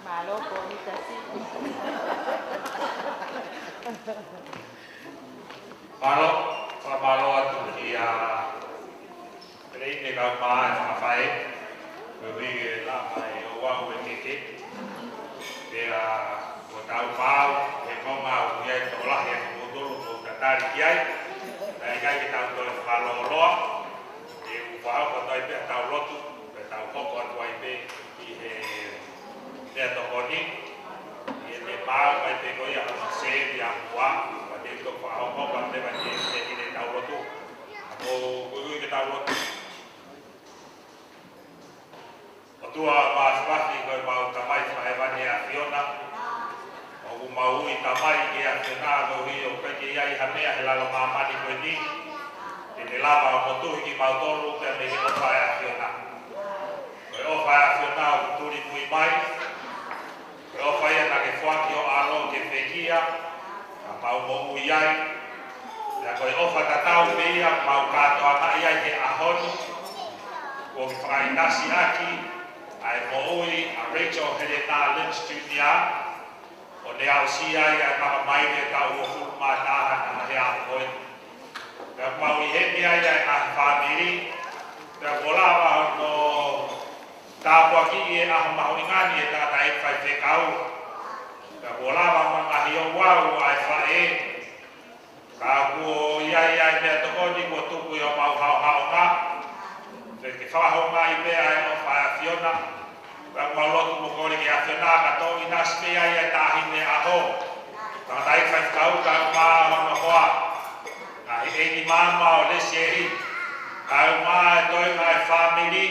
Mālō, Polita Siki. Mālō, fakamālō atu kia Peleine kae ʻumaʻā e fakafaʻē, koeʻuhi ko e lava ʻo e ouau ʻa e keke. Pea ko e tau pau, he konga ʻoku ʻi ai e tokolahi ʻa kimoutolu ʻoku tatali ki ai, naʻe ʻikai ke tau toe fakalōloa, ʻe u fakahoko atu ai pē ʻetau lotu, pea tau hoko atu ai pē ʻi he meʻatokoni, ʻi heʻene maau mai pē ko ia hono sevi ʻa mua, pea te u toki fakahoko atu pē ʻa e meʻa te ne tau lotu. Ka ko e ui ke tau lotu. ʻOtua māfimafi, ko ʻemau Tamai Fakahēvani ʻa e ʻAfiona, ʻoku mau ui Tamai ki he ʻAfiona, koeʻuhi ʻoku ʻikai ke ʻi ai ha meʻa he lalo māmani ko eni te ne lava ʻo motuhi kimautolu pea mei he ʻofa ʻa e ʻAfiona. Ko e ʻofa ʻa e ʻAfiona ʻoku tuli mui mai, ko e ʻofa ia naʻa ke foaki ho ʻAlo ke pekia, ka mau moʻui ai. Pea ko e ʻofa tatau pē ia ʻoku mau kātoangaʻi ai he ʻaho ni, kuo ke fakaʻinasi ʻaki ʻa e moʻui ʻa Rachel Helena Lynch Junior, ʻo ne aʻusia ai ʻa e makamaile taʻu uofulu mā taha naʻa ne ʻi he ʻaho ko eni. Pea ʻoku mau ʻi heni ai ʻa e ngaahi fāmili, pea kuo lava hono tāpuakiʻi e ʻaho mahuʻinga ni ʻe he tangataʻeiki faifekau. Pea kuo lava mo e ngaahi ouau ʻa e faʻē. Ka kuo ʻi ai ʻa e meʻatokoni kuo tuku ʻi homau haohaonga. Pea ke fakahoungaʻi pē ʻa e ʻofa ʻa e ʻAfiona. Pea ʻoku mau lotu mo kole ki he ʻAfiona ka toʻo ʻinasi pē ʻa e taʻahine ʻaho. Tangataʻeiki faifekau kae ʻumaʻā hono hoa. Ngaahi ʻeiki maama ʻo Lesieli. Kae ʻumaʻā e toenga ʻo e fāmili.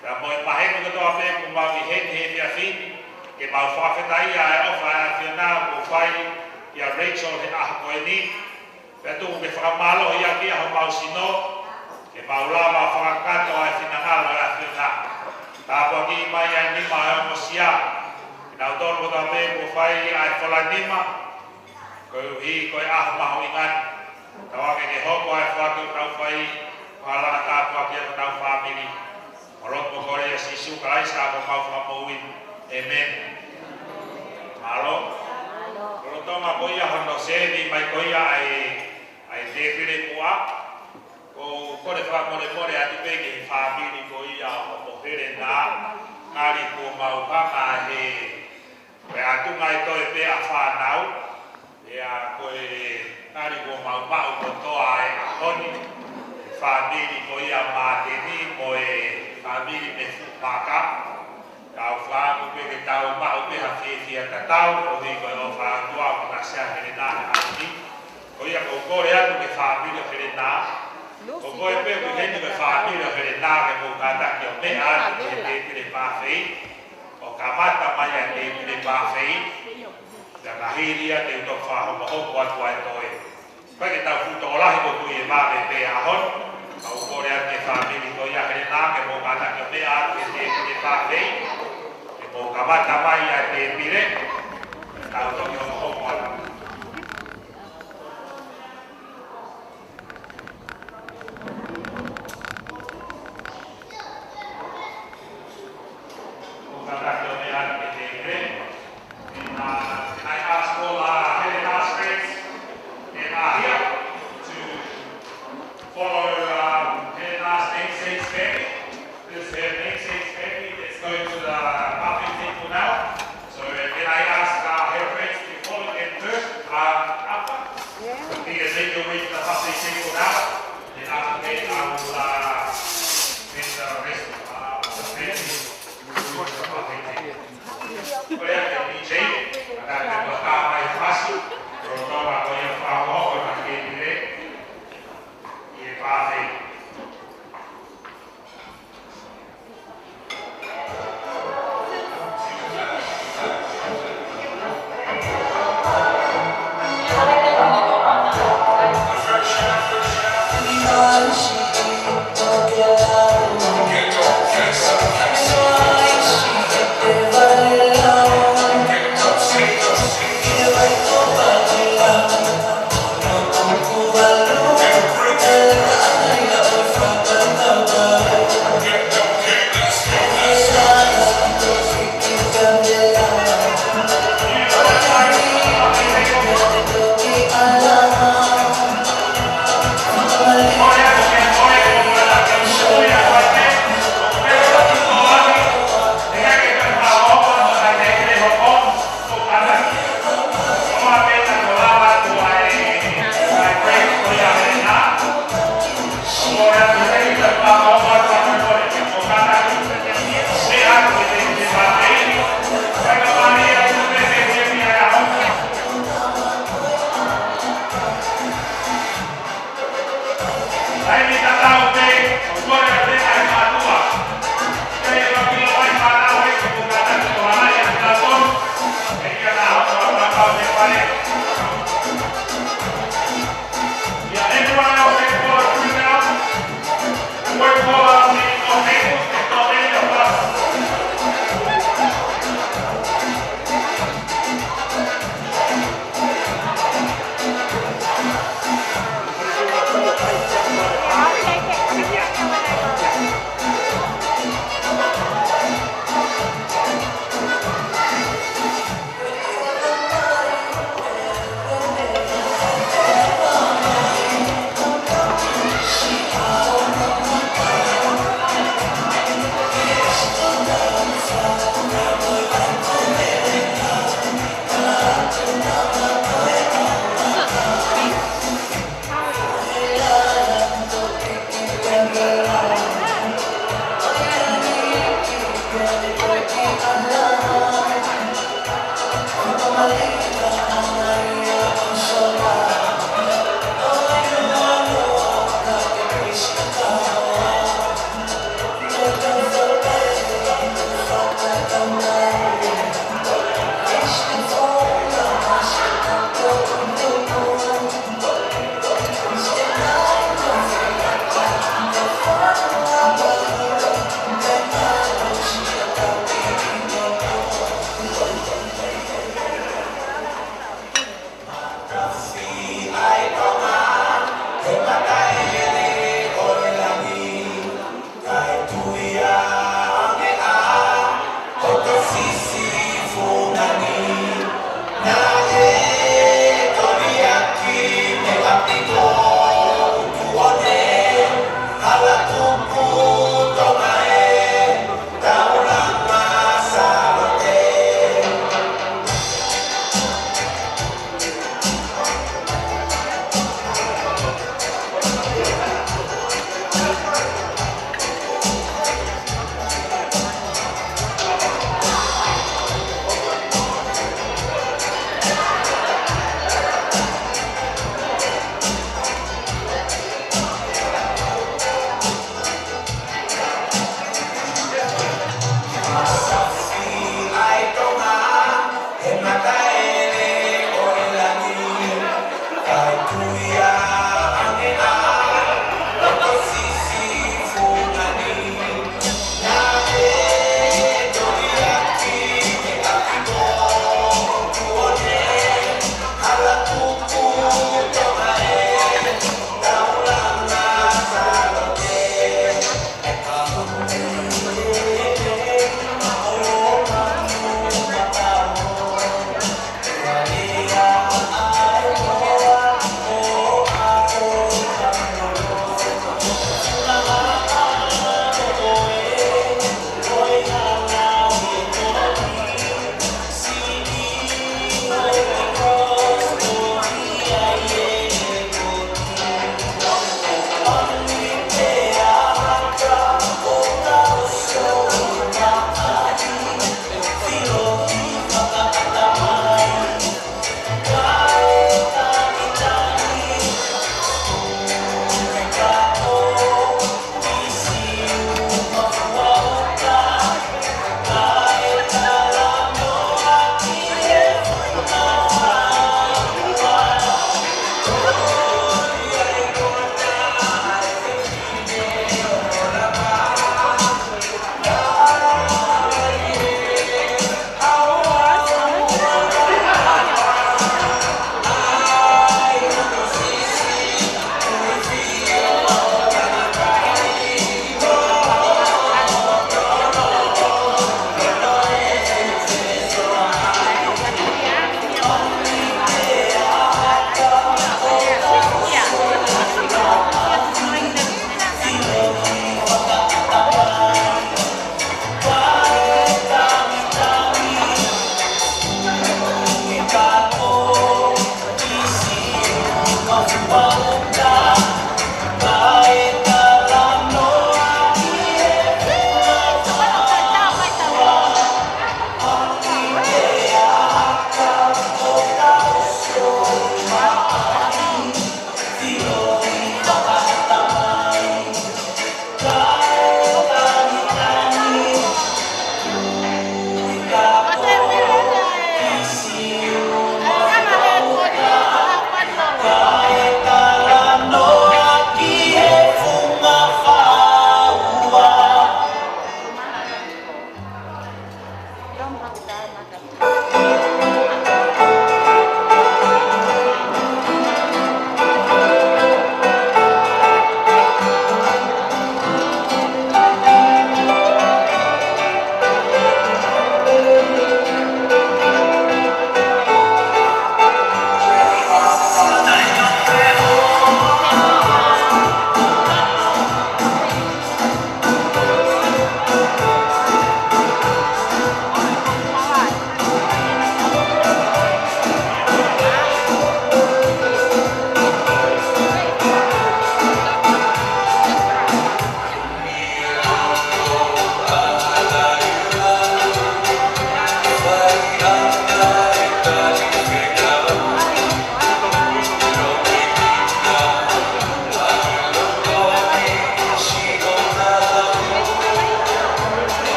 Pea mo e maheni kotoa pē ʻoku mau ʻi heni he efiafi ni. Ke mau fakafetaʻia ʻa e ʻofa ʻa e ʻAfiona kuo fai kia Rachel he ʻaho ko eni. Pea tuku ke fakamālohiʻaki ʻa homau sino, ke mau lava fakakakato ʻa e finangalo ʻo e ʻAfiona. Tāpuakiʻi mai ʻa e nima ʻo e ongosia, kinautolu kotoa pē kuo fai ʻa e fola nima, koeʻuhi ko e ʻaho mahuʻinga ni. Tauange ke hoko ʻa e foaki ʻoku tau fai, ʻo lava tāpuakiʻi ʻa hotau fāmili. Mau lotu mo kole ʻia Sīsū Kalaisi ko homau Fakamoʻui. ʻĒmeni. Mālō. Mālō. Lolotonga ko ia hono sevi mai ko ia ʻa e, ʻa e tēpile muʻa, ʻoku ou kole fakamolemole atu pē ki he fāmili ko ia ʻo Helena, ngali kuo mau hanga he ko e ʻatunga ʻe toe pē ʻa fānau, pea ko e ngali kuo mau maʻu kotoa e ʻaho ni, e fāmili ko ia Māteni mo e fāmili mei Fuʻumaka. Tau fānau pē ke tau maʻu pē ha fiefia tatau, koeʻuhi ko e ʻofa ʻa e ʻOtua ʻoku na sea Helena he ʻaho ni. Ko ia ʻoku ou kole atu ki he fāmili ʻo Helena, ko koe pē ʻoku ʻi heni ko e fāmili ʻo Helena ke mou kātaki ʻo meʻa atu ki he tēpile pāfeiti. ʻO kamata mai ʻa e tēpile pāfeiti, pea ka hili ia te u toki fakahokohoko atu ʻa e toe. ʻIkai ke tau fuʻu tokolahi ko e kui e vave pē ʻaho ni, ka ʻoku ou kole atu ki he fāmili ko ia Helena ke mou kātaki ʻo ʻAlu ki he tēpile pāfeiti, ʻe mou kamata mai ʻa e tēpile, tau toki hokohoko atu. Mou kātaki ʻo meʻa atu ki he tēpile. And, uh, I ask all, uh, Helena's friends and, uh, here to follow, um, Helena's namesake family. This is her namesake family that's going to the buffet table now. So, uh, can I ask, uh, her friends to follow them first, uh, after? Yeah. Because they can wait the buffet table now. Then after that, I will, uh, make the rest, uh, of the family. Ko ia ke D J, ka te toka mai fasi, ʻo toka ko ia fakahohoko na ke pile, ʻi he pāfeiti.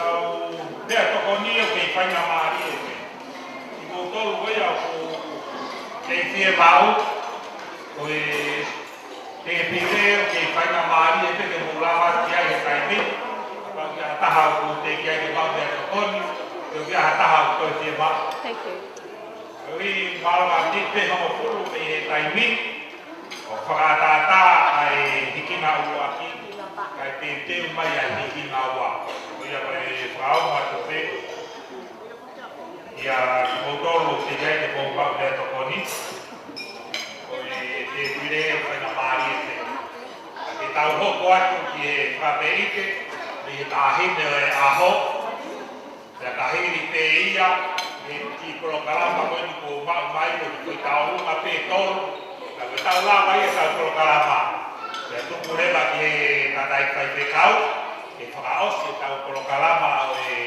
Kau meʻatokoni ʻoku kei faingamālie pē. Kimoutolu ko ia ʻoku kei fiemaʻu, ko e tēpile ʻoku kei faingamālie pē ke mou lava ki ai he taimi ni. Kapau ʻoku ʻi ai ha taha ʻoku teʻeki ai ke maʻu meʻatokoni, pe ʻoku ʻi ai ha taha ʻoku toe fiemaʻu. Thank you. Koeʻuhi mālō ʻa e miniti pē hongofulu mei he taimi ni, ʻoku fakaʻataʻatā ʻa e hikina ʻuluaki, kae teuteu mai ʻa e hikina ua. Ko ia ko e fakaongo atu pē, ʻia kimoutolu teʻeki ai ke mou maʻu meʻatokoni, ko e tēpile ʻoku faingamālie pē. Ka te tau hoko atu ki he fakapeʻite, mei he taʻahine ʻo e ʻaho, pea ka hili pē ia, he kiʻi polokalama ko eni kuo maʻu mai, ko e kiʻi tōʻonga pē ʻe tolu, ka ko ʻetau lava ia ʻetau polokalama. Pea tuku leva ki he tangataʻeiki faifekau, ke fakaʻosi ʻetau polokalama ʻo e,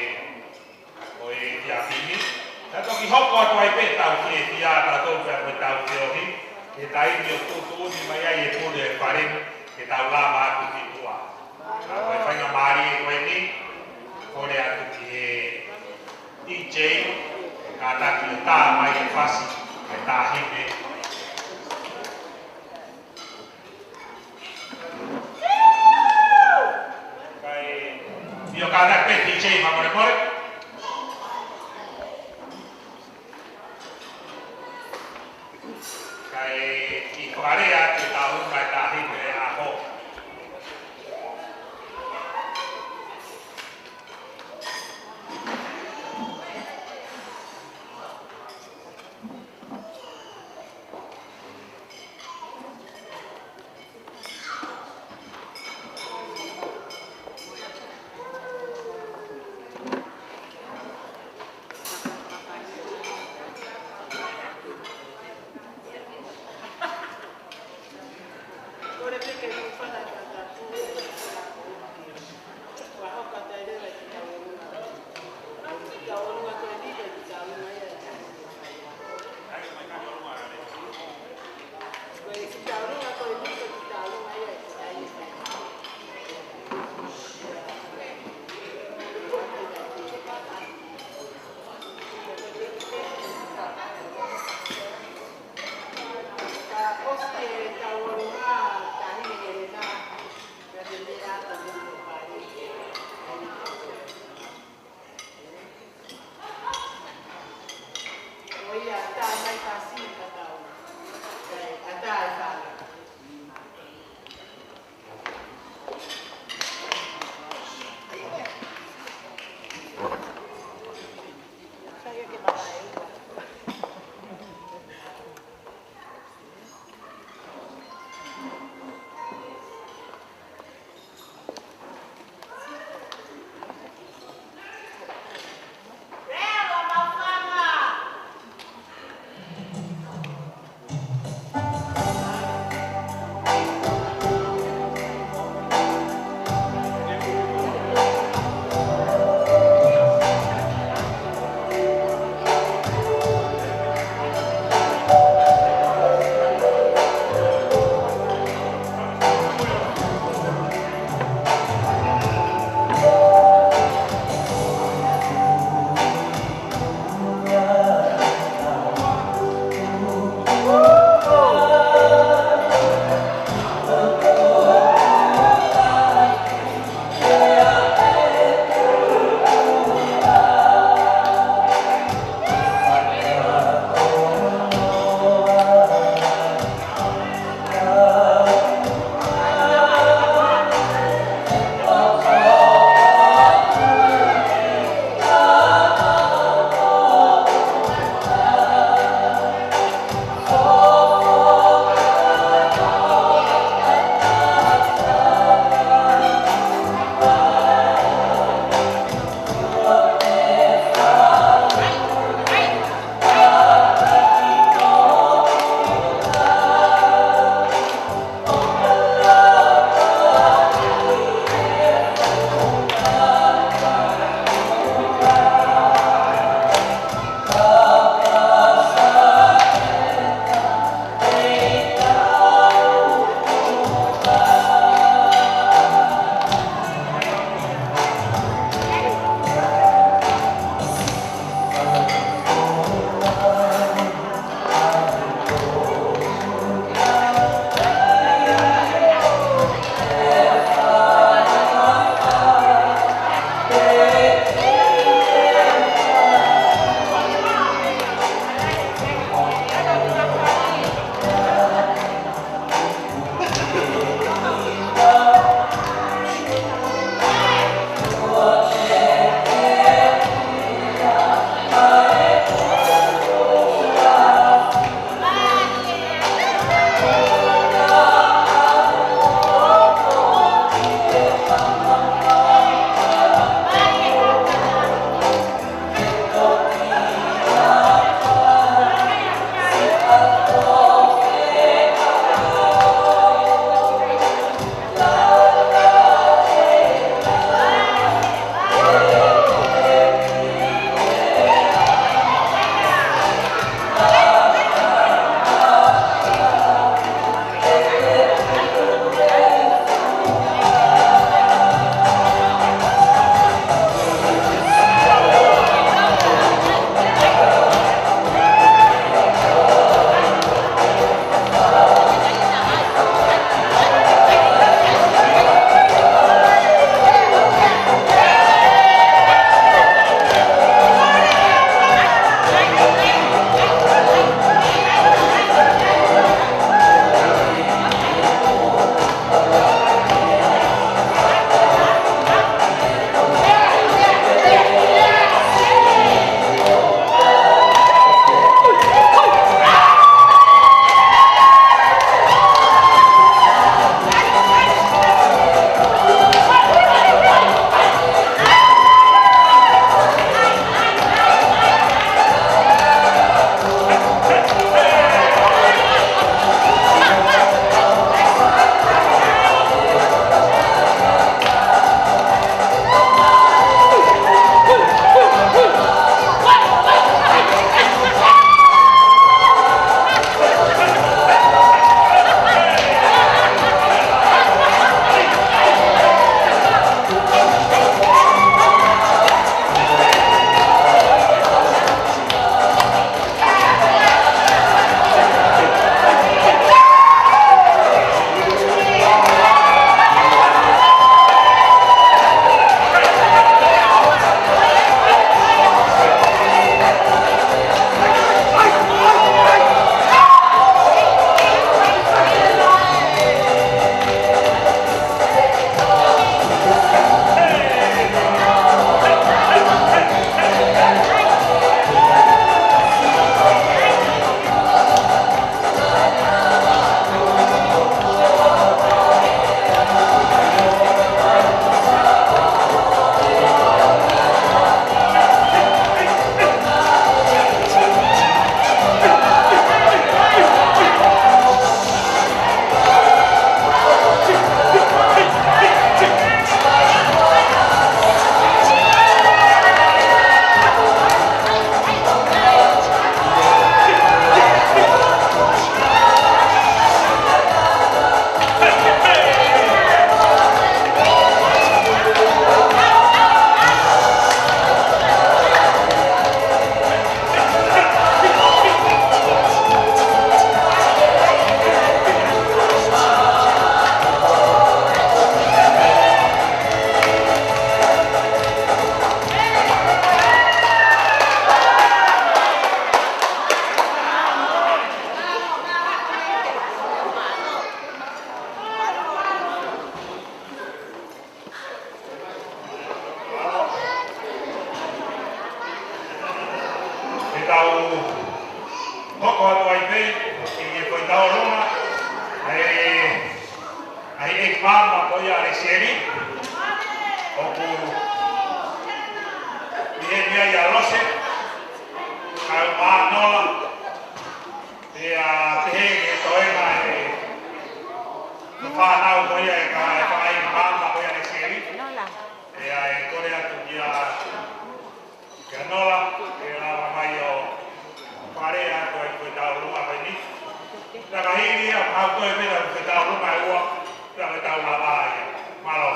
ʻo e efiafi ni. Pea toki hoko atu ai pē ʻetau fiefia, tautolu pea mo ʻetau feohi, he taimi ʻoku tuʻutuʻuni mai ai e pule ʻo e fale ni, ke tau lava atu ki tuʻa. Ka ko e faingamālie ko eni, kole atu ki he D J, kātaki ʻo tā mai e fasi, e taʻahine. Kae, ʻio kātaki pē D J fakamolemole. Kae kiʻi fakalea ke tau mai taʻahine ʻo e ʻaho. Hoko atu ai pē ʻi he foʻi tauʻolunga ʻa e, ʻa e ʻeiki maama ko ia ʻa Lesieli, ʻoku ʻi heni ai ʻa Lose, kae ʻumaʻā Nola, pea pehē ki he toenga ʻa e fānau ko ia ʻa e ka-, ʻa e fanga ʻeiki maama ko ia ʻa Lesieli. Pea ʻe kole atu kia, kia Nola ke lava mai ʻo faleʻi atu ai ko e tauʻolunga ko eni. Pea ka hili ia, ka toe pē ʻa e tauʻolunga ʻe ua, pea ko e tau lava ia. Mālō.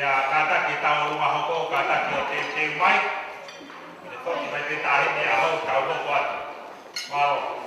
Pea kātaki tau ʻolunga hoko, kātaki ʻo teuteu mai. Pea foki mai pē taʻahine ʻaho tau hoko atu. Mālō.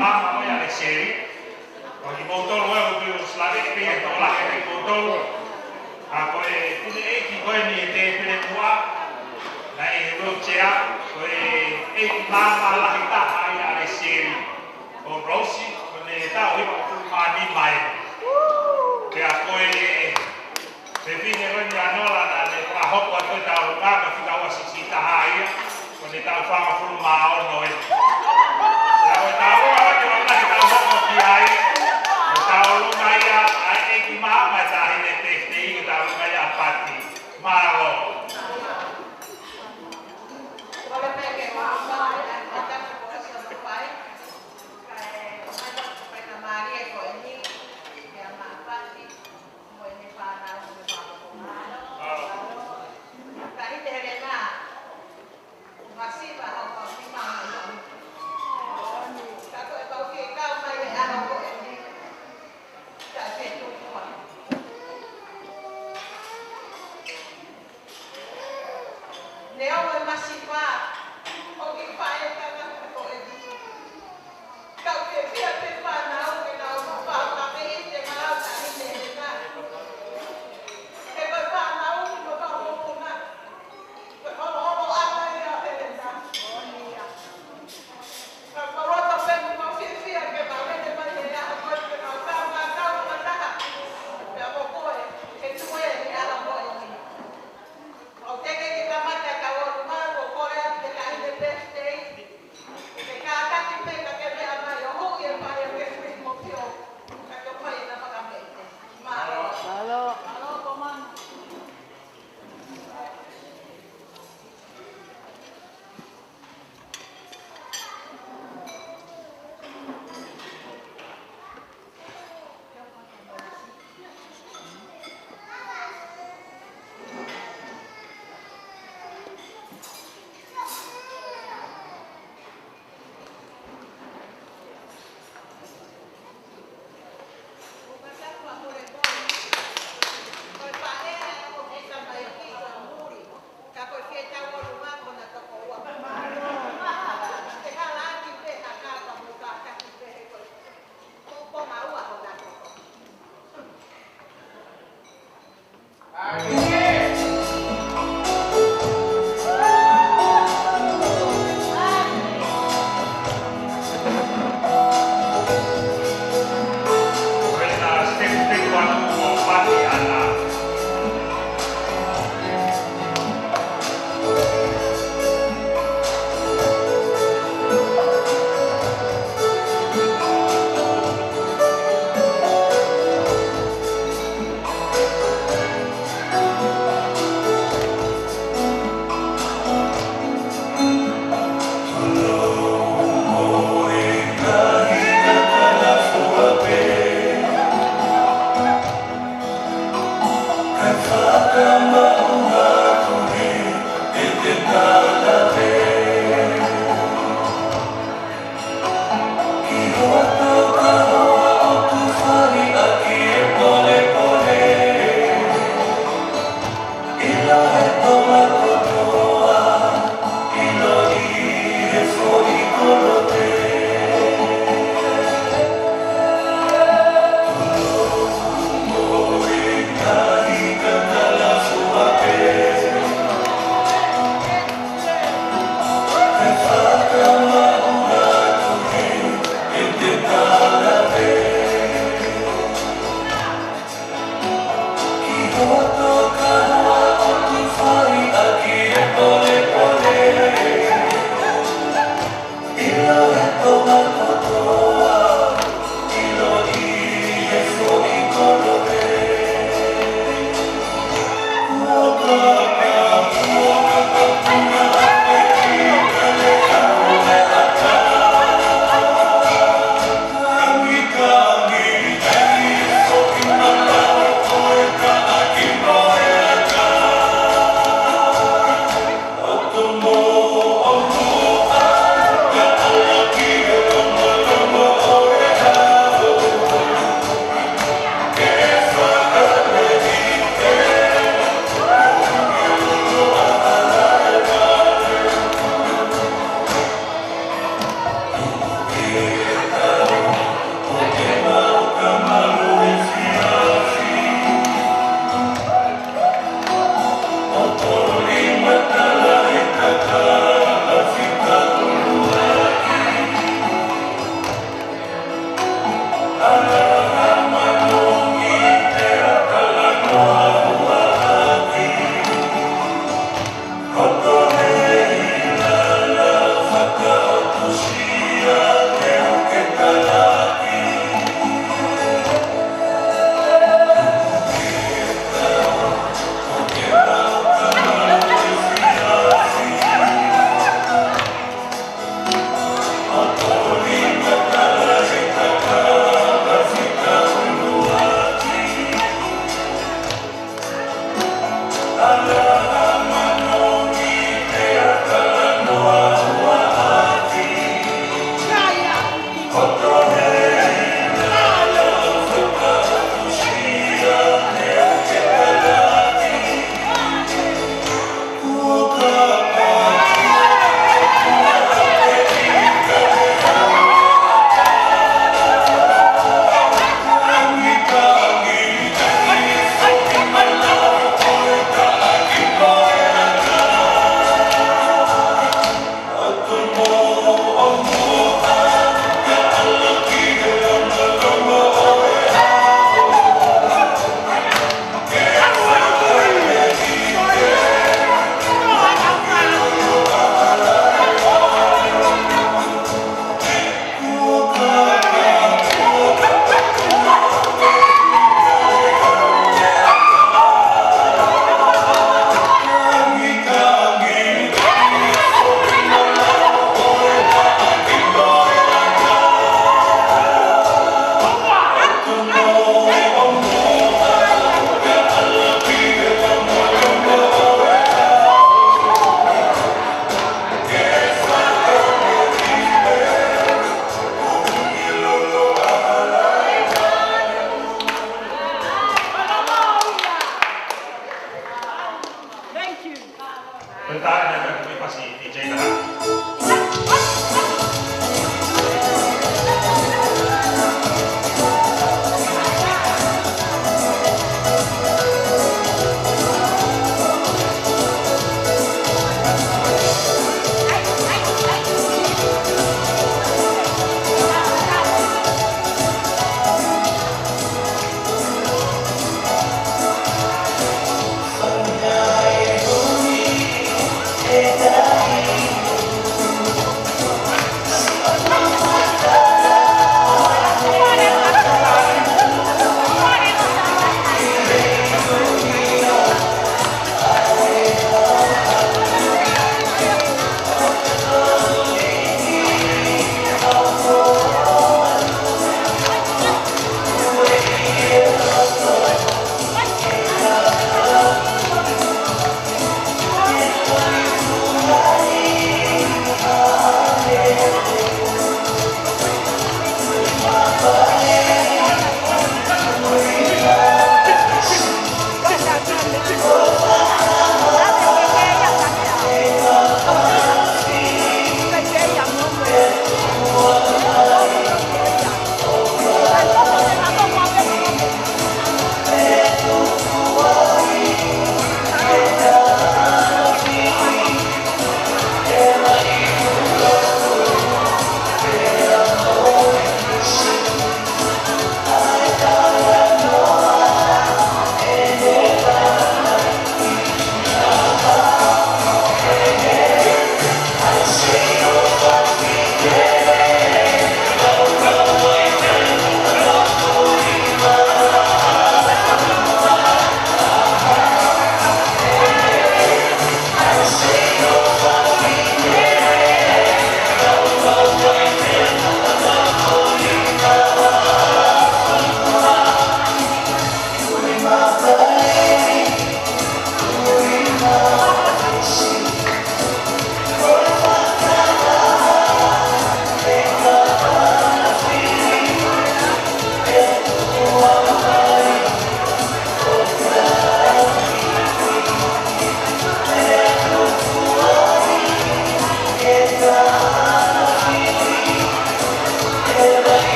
Māmā ko ia ʻa Leseli. Ko kimoutolu ʻoku tui ʻoku sila pē ia ʻe tokolahi ʻa kimoutolu. Ka ko e pule ʻeiki ko eni ʻe Tēpile Muʻa. Naʻe ʻi he wheelchair, ko e ʻeiki māmā lahi taha ia ʻa Leseli. Ko Rosi, ko ʻene taʻu hivangofulu mā nima eni. Pea ko e fefine ko eni ʻa Nola naʻa ne fakahoko atu e tauʻolunga, ko e fika ua sisitaha ia, ko ʻene taʻu fāngofulu mā ono eni. Pea ko e tauʻolunga ko eni ʻoku tau hoko ki ai, ko e tauʻolunga ia ʻa e ʻeiki māmā ʻa e Taʻahine Pēsitei, ko e tauʻolunga ia ʻa Pati. Mālō. Kole pē ke u ʻoatu e ʻapi ʻa e tapu ko e sono pai, kae ʻomai ʻa e faingamālie ko eni, kia Maʻa Pati, mo ʻene fānau, mo e fānau. Taʻahine Helena, masiva hoʻo kau sima. Ka ko e kau fie kau mai e ʻaho ko eni, ka ke tuku ā. Neongo e masiva ʻo e kiʻi faʻētangata ko eni, kau fiefia pē fānau ke nau ō ʻo fakaʻite maʻa Taʻahine Helena. He ko e fānau ni mo e kau mokopuna, ko e holoholoʻanga ia ʻo Helena. Ka ko e loto pē mo e fiefia ke mau lele mai he ʻaho ko eni ke mau kau fakataha pea mo koe, ʻe Tuʻi, he ʻaho ko eni. ʻOku teʻeki ke kamata e tauʻolunga, ʻoku ou kole atu ki he Taʻahine Pēsitei ke kātaki pē ka ke meʻa mai ʻo huʻi e fale ʻo Kesilisi mo Pio, ka ke fai ʻena fakameʻite. Mālō. Mālō. Mālō, Komana.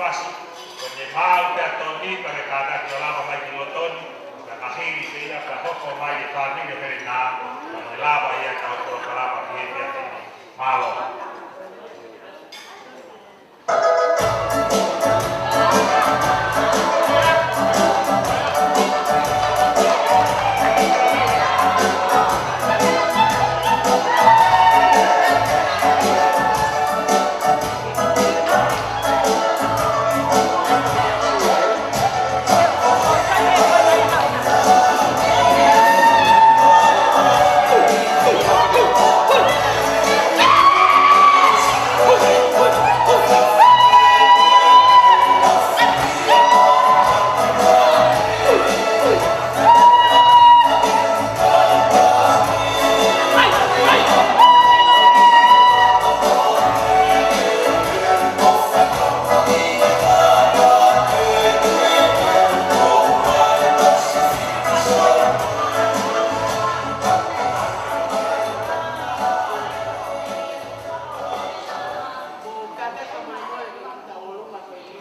Pasi, ko e maau pē ʻa Toni, pea ke kātaki ʻo lava mai ki loto ni, pea ka hili pē ia pea hoko mai e fāmili ʻo Helena, pea ke lava ia ʻetau polokalama ki he efiafi ni. Mālō. Ka ʻoku tau ʻolunga ko eni.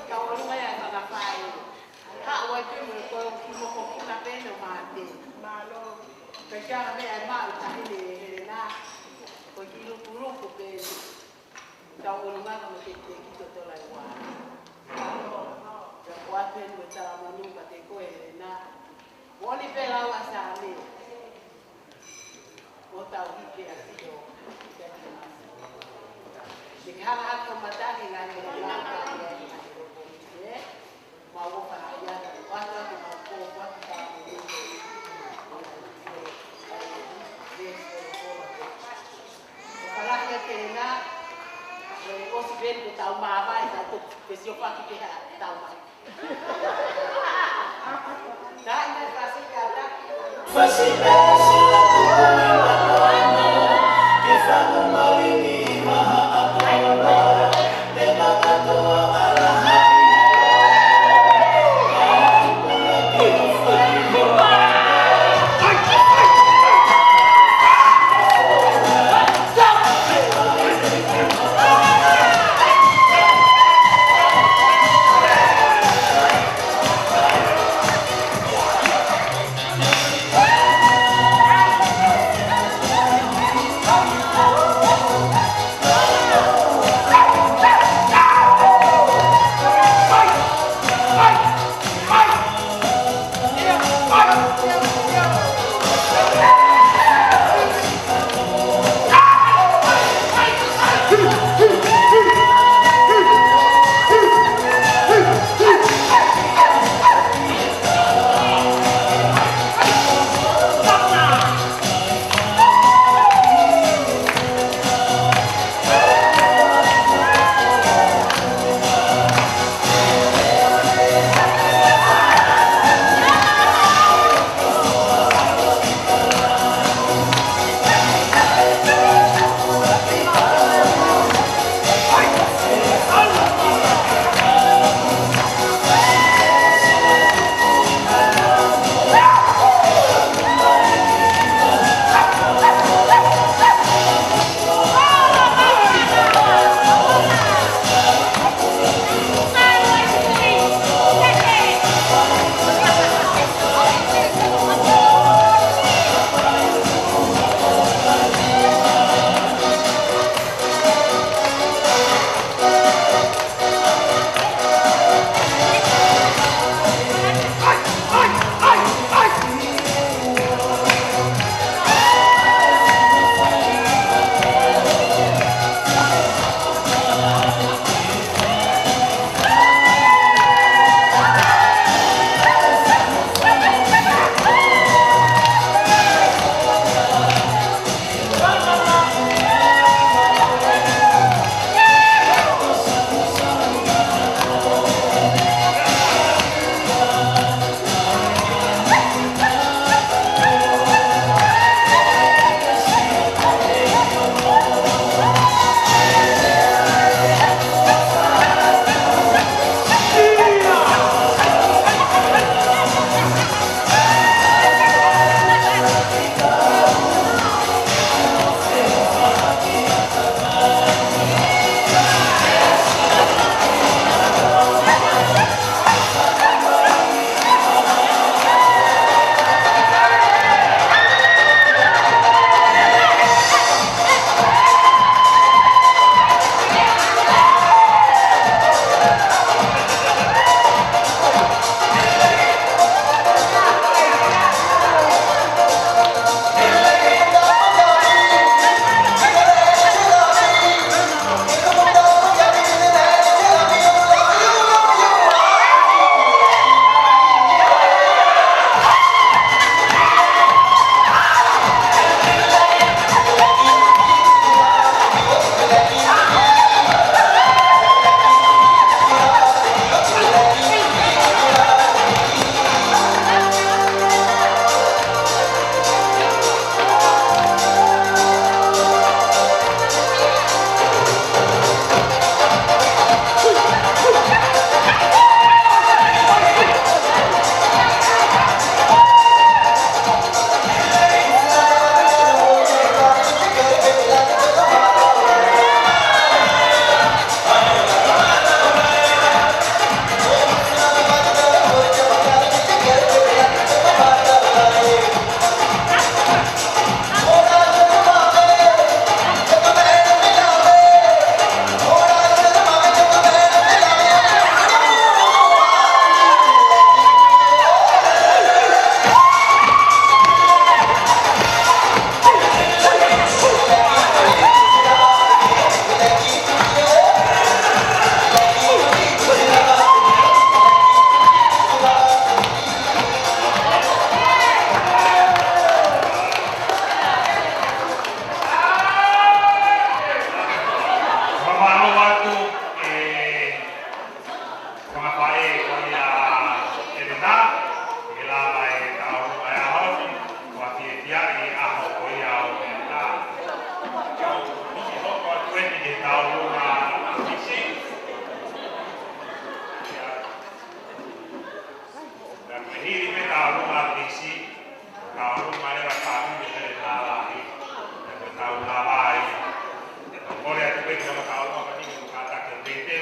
Tau ʻolunga ia ʻa e fanga fai. Ka ʻoua ʻe pehē mo e ko e kiʻi mokopuna pē ʻo mate. Mālō. Pea ka meʻa ʻe maʻu tahi ni ʻe Helena. Ko e kiʻi lukuluku pē. Tau ʻolunga ko e kiʻi teki toto lai ua. Ka ko ʻapē mo e talamanu ka te ko e Helena. Moli pē lau ʻa Sāme. ʻO tau hiki ʻa Sio. Te ke hanga hake ʻo matangi ngaahi meʻa ʻe laka ʻi ai ngaahi loko ʻi he. Mau ʻofa ʻa ia, ʻoatu atu mau kō, ʻoatu atu mau kō. ʻO ka lahi ʻa Helena, ʻosi pē ʻoku tau māvae, ka tau pē sio paki pē ha tau mai.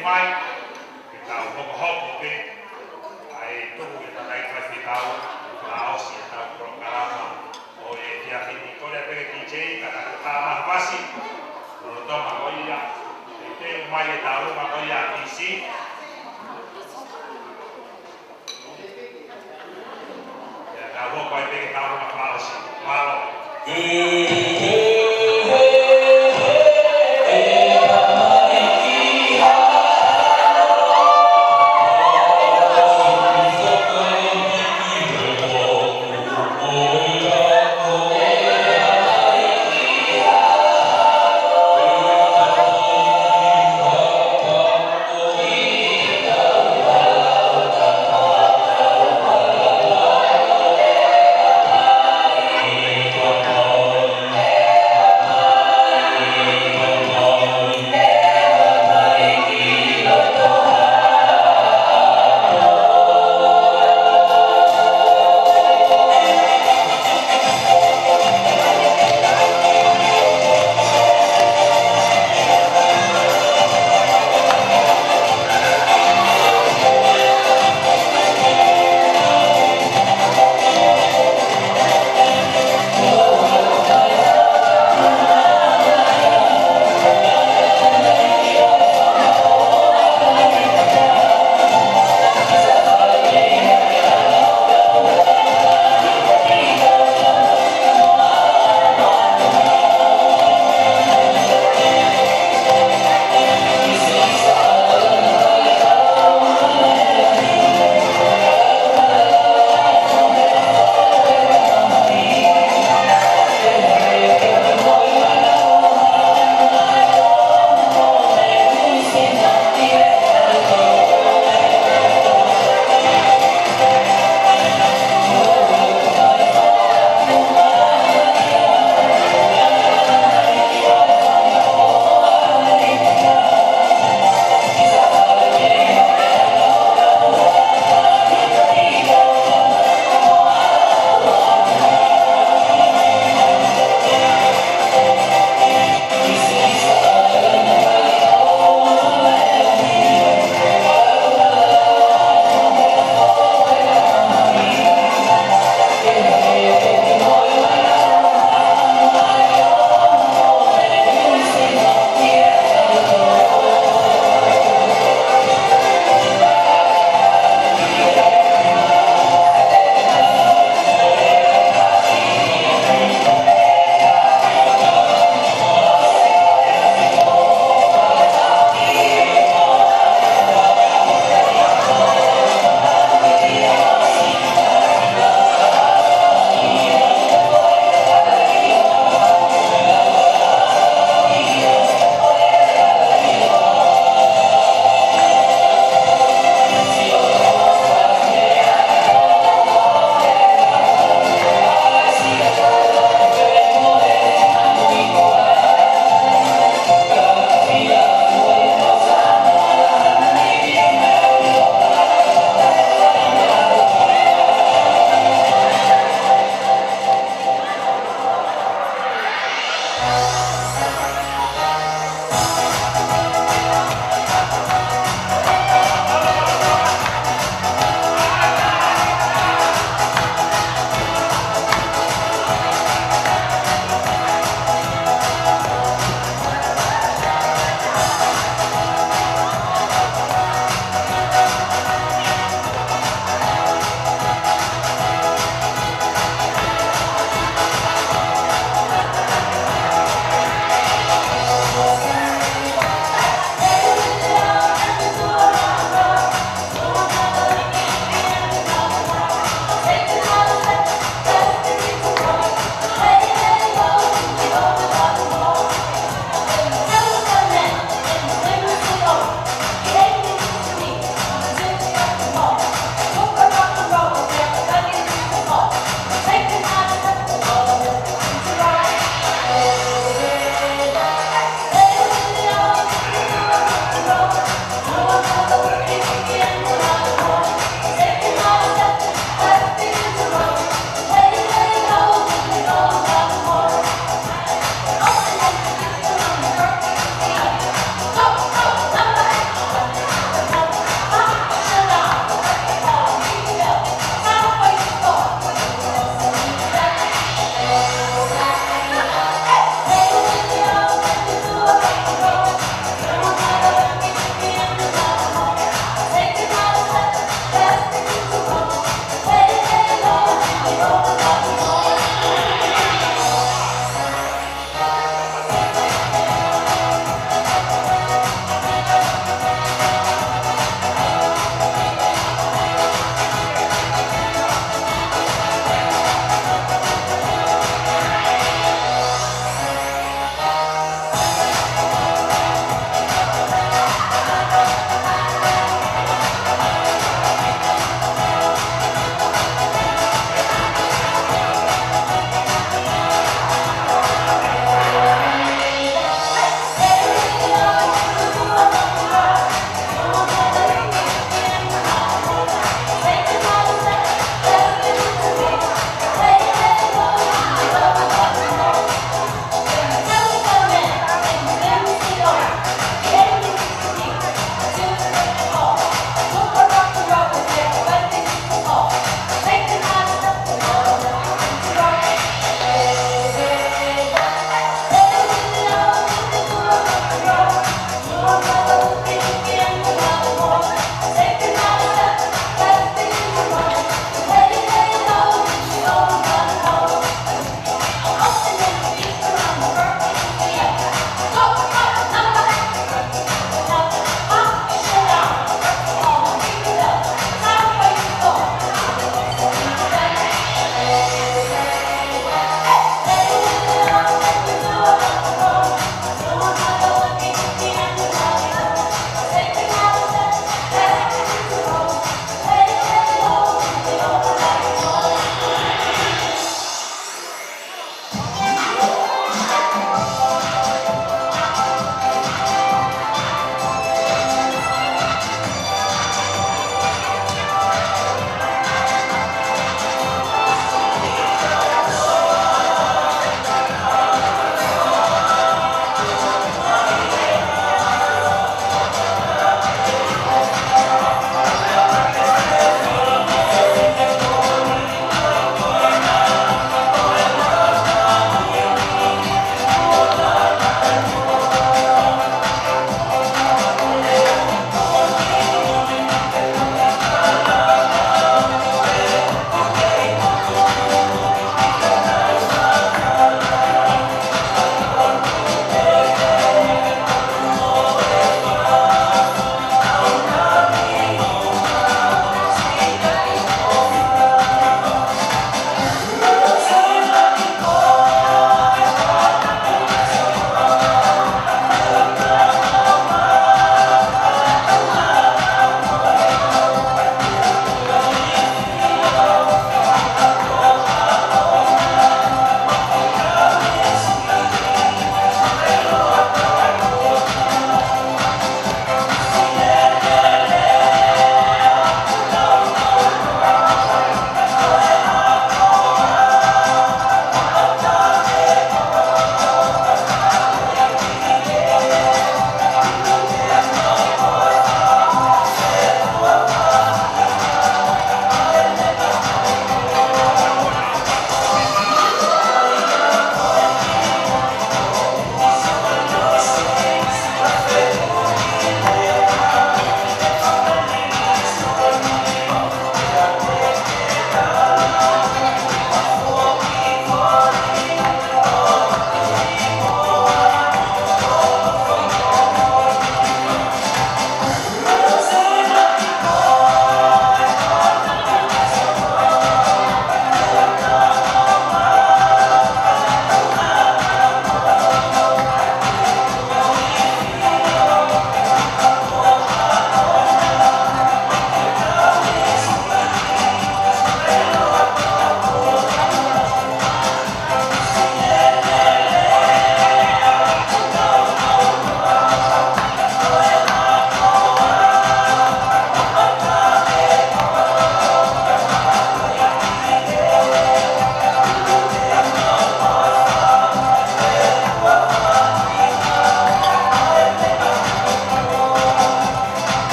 Mai, ke tau hokohoko pē, ʻa e tuku ke tau kai fai fekau, fakaʻosi ʻetau polokalama ʻo e efiafi ni. Kole pē ke DJ, ka ka ka mafasi, lolotonga ko ia, ʻe teu mai e tau luma ko ia ʻa T C. Ia, tau hoko ai pē ke tau luma fakaʻosi. Mālō.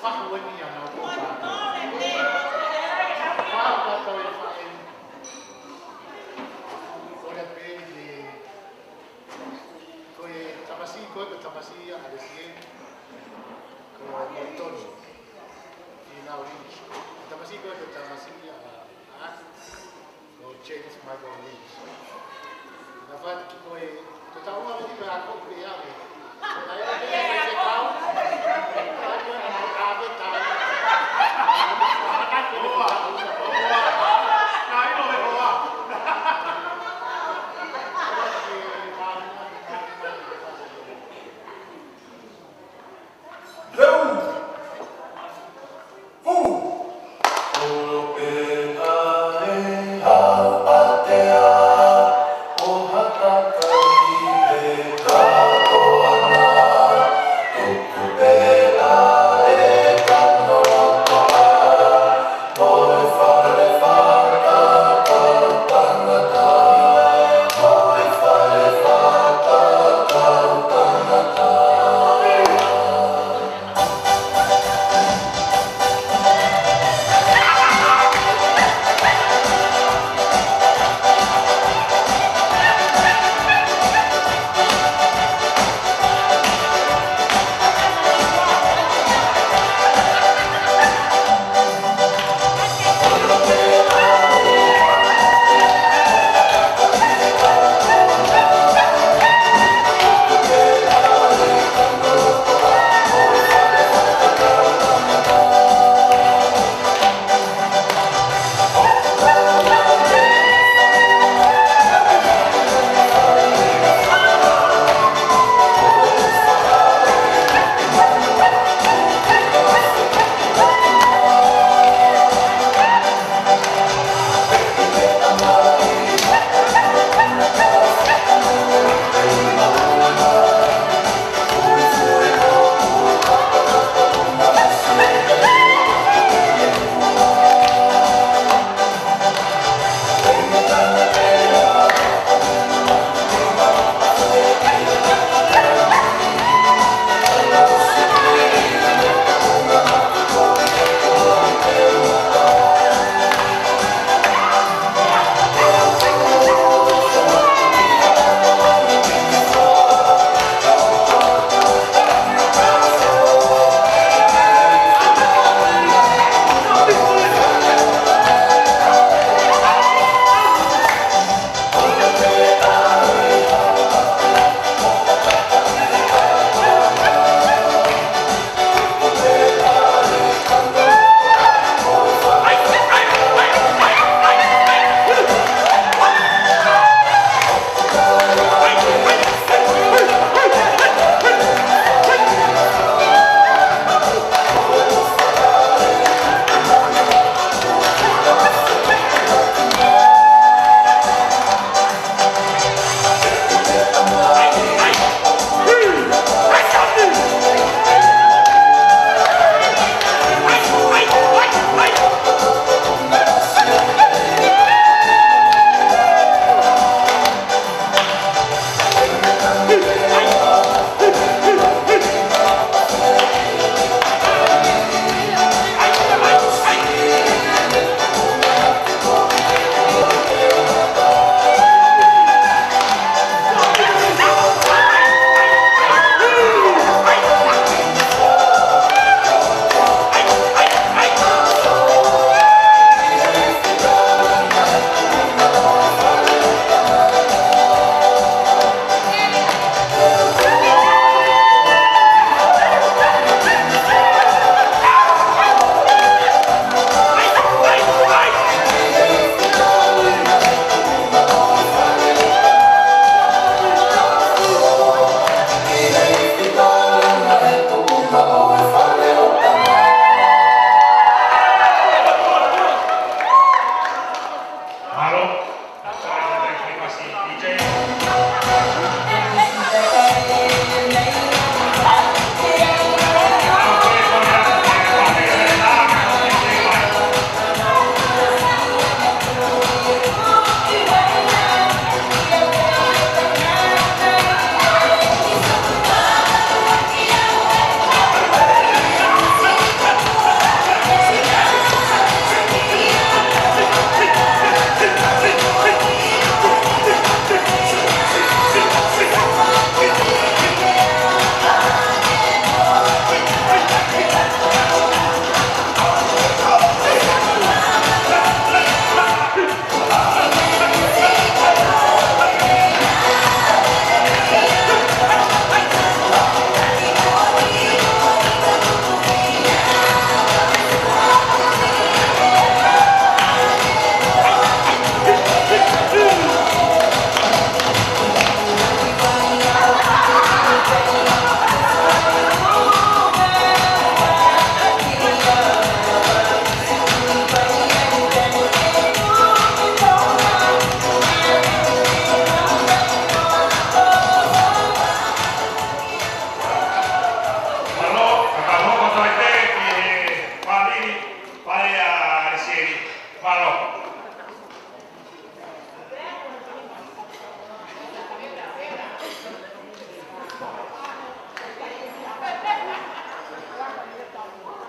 Ko eni ana o ko pātō. Pātō e faʻē. Ko e pē ni ko e tamasiʻi ko e ko e tamasiʻi ʻa Lesieni. Ko Moulitoni. Finau Lynch. Tamasiʻi ko e ko e tamasiʻi ʻa, ʻa ko James Michael Lynch. Na fai ki ko e, ko tau ma ki ko e ako pe ave. Na ia ke ia ke kau. Ave tai. Hoa. Hoa. Kai no he hoa. Leu. Fu.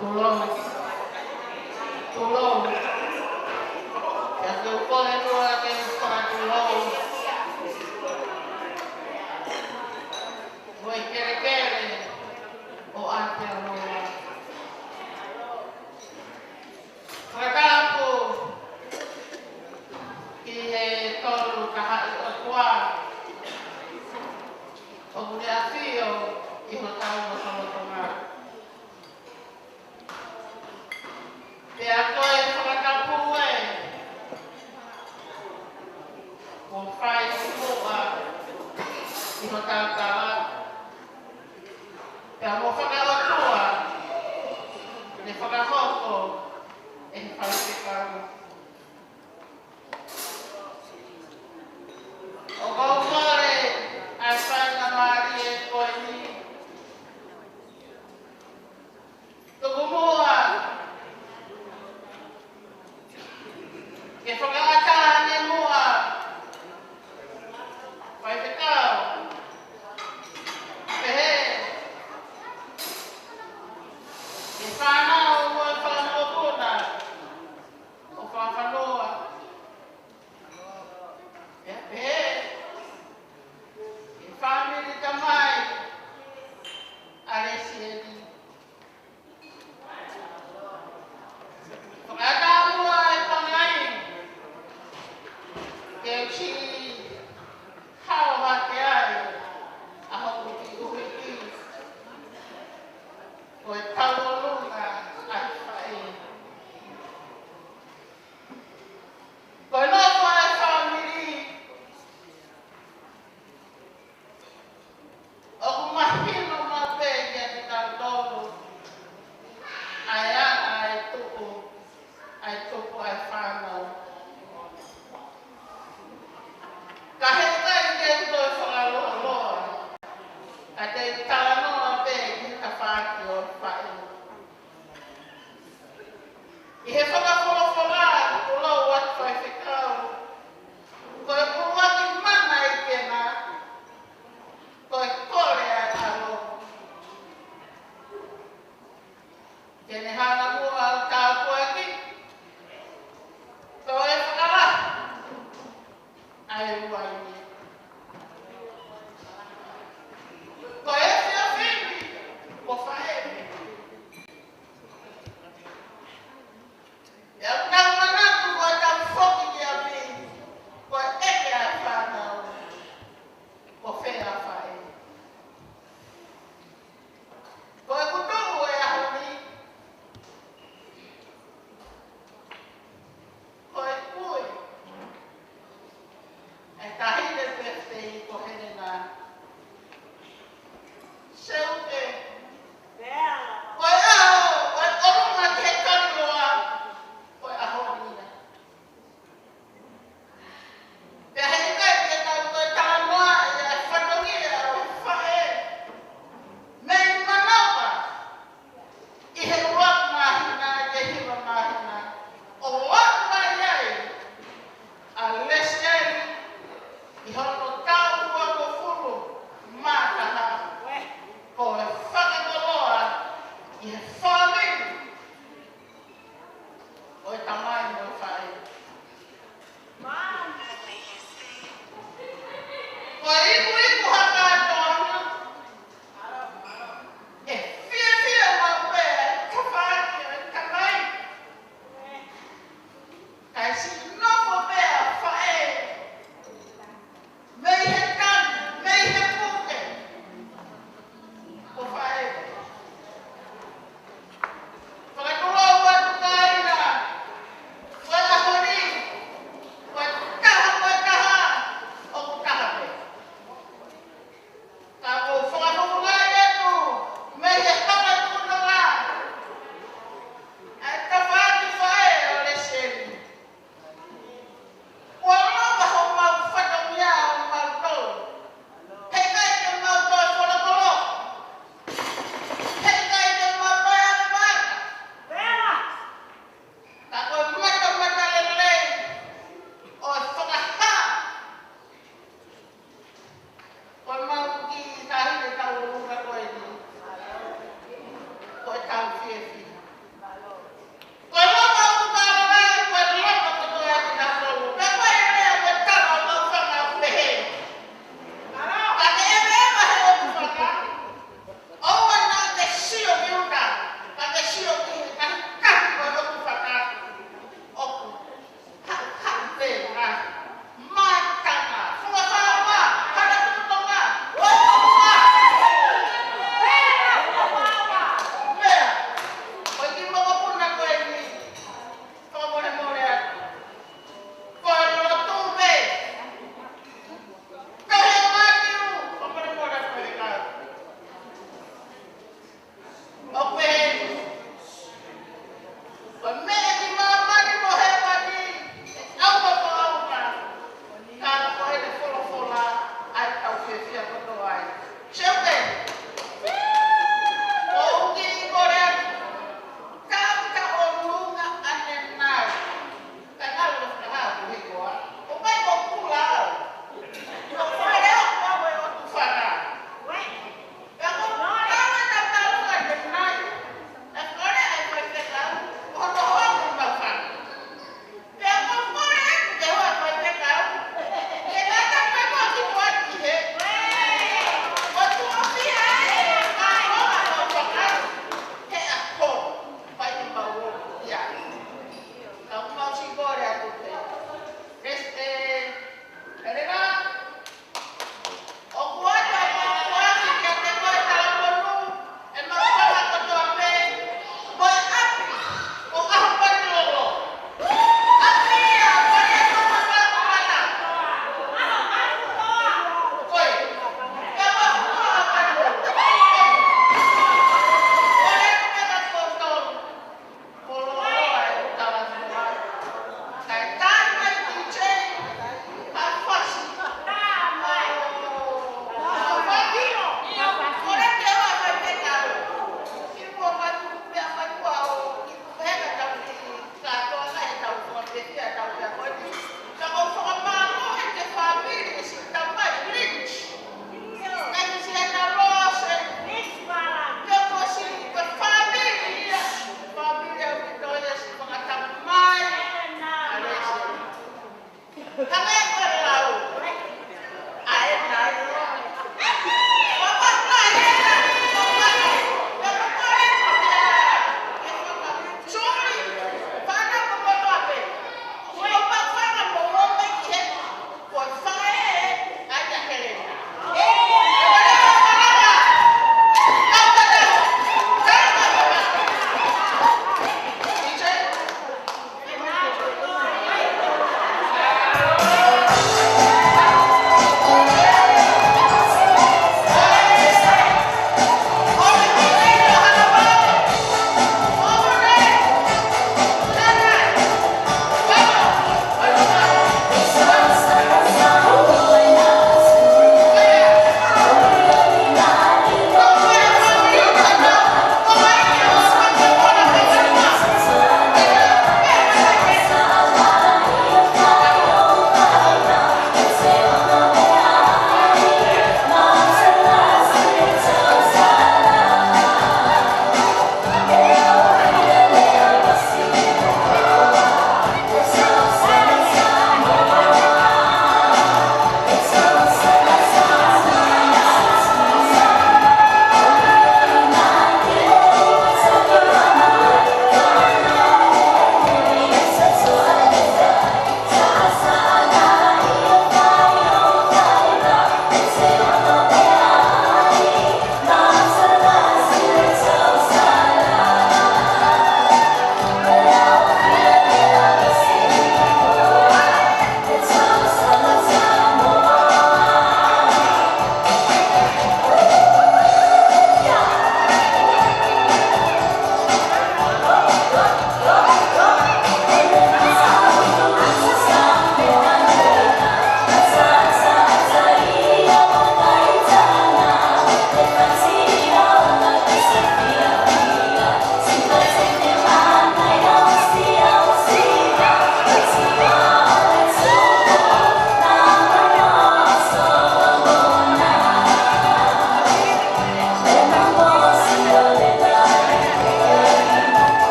Tulou. Tulou. Pea te u kole muʻa ke fakatulou mo e kelekele ʻo Aotearoa. Fakatapu ki he Tolu Tahaʻi ʻOtua ʻoku ne ʻafio ʻi hotau lotolotonga. Pea ko e fakatapu ē kuo fai muʻa ʻi hotau tala, pea mo fakaʻotua ne fakahoko ʻe he faifekau. ʻOku ou kole ʻa e faingamālie ko eni, tuku muʻa ke fakaʻatā ange muʻa, faifekau, pehē ki he fānau mo e fanga mokopuna ʻo Fafanoa, pea pehē ki he fāmili tamai ʻa Lesieli. Fakaʻatā muʻa e pangai ke u siʻi hao hake ai ʻa hoku kiʻi ʻuhiki, ko e tauʻolunga ʻa e faʻē. Ko e nofo ʻa e fāmili ʻoku mahino maʻu pē kiate kitautolu ʻa e anga ʻa e tuʻu, ʻa e tupu ʻa e fānau. Ka heʻikai ke toe fakalōloa, ka te u talanoa pē ki he tafaʻaki ʻo e faʻē. ʻI he fakafolofola ʻoku lau atu, faifekau, ko e ʻuluaki mana ʻi Kena, ko e kole ʻa e ʻAlo ke ne hanga muʻa ʻo tāpuaki, ko e fakalahi ʻa e uaine. Ko e efiafi ni, ko faʻē. ʻE au tau manatu ko e tau foki ki ʻapi, ko e ʻeke ʻa e fānau, ko fē ʻa faʻē. Ko e kutuʻu e ʻaho ni,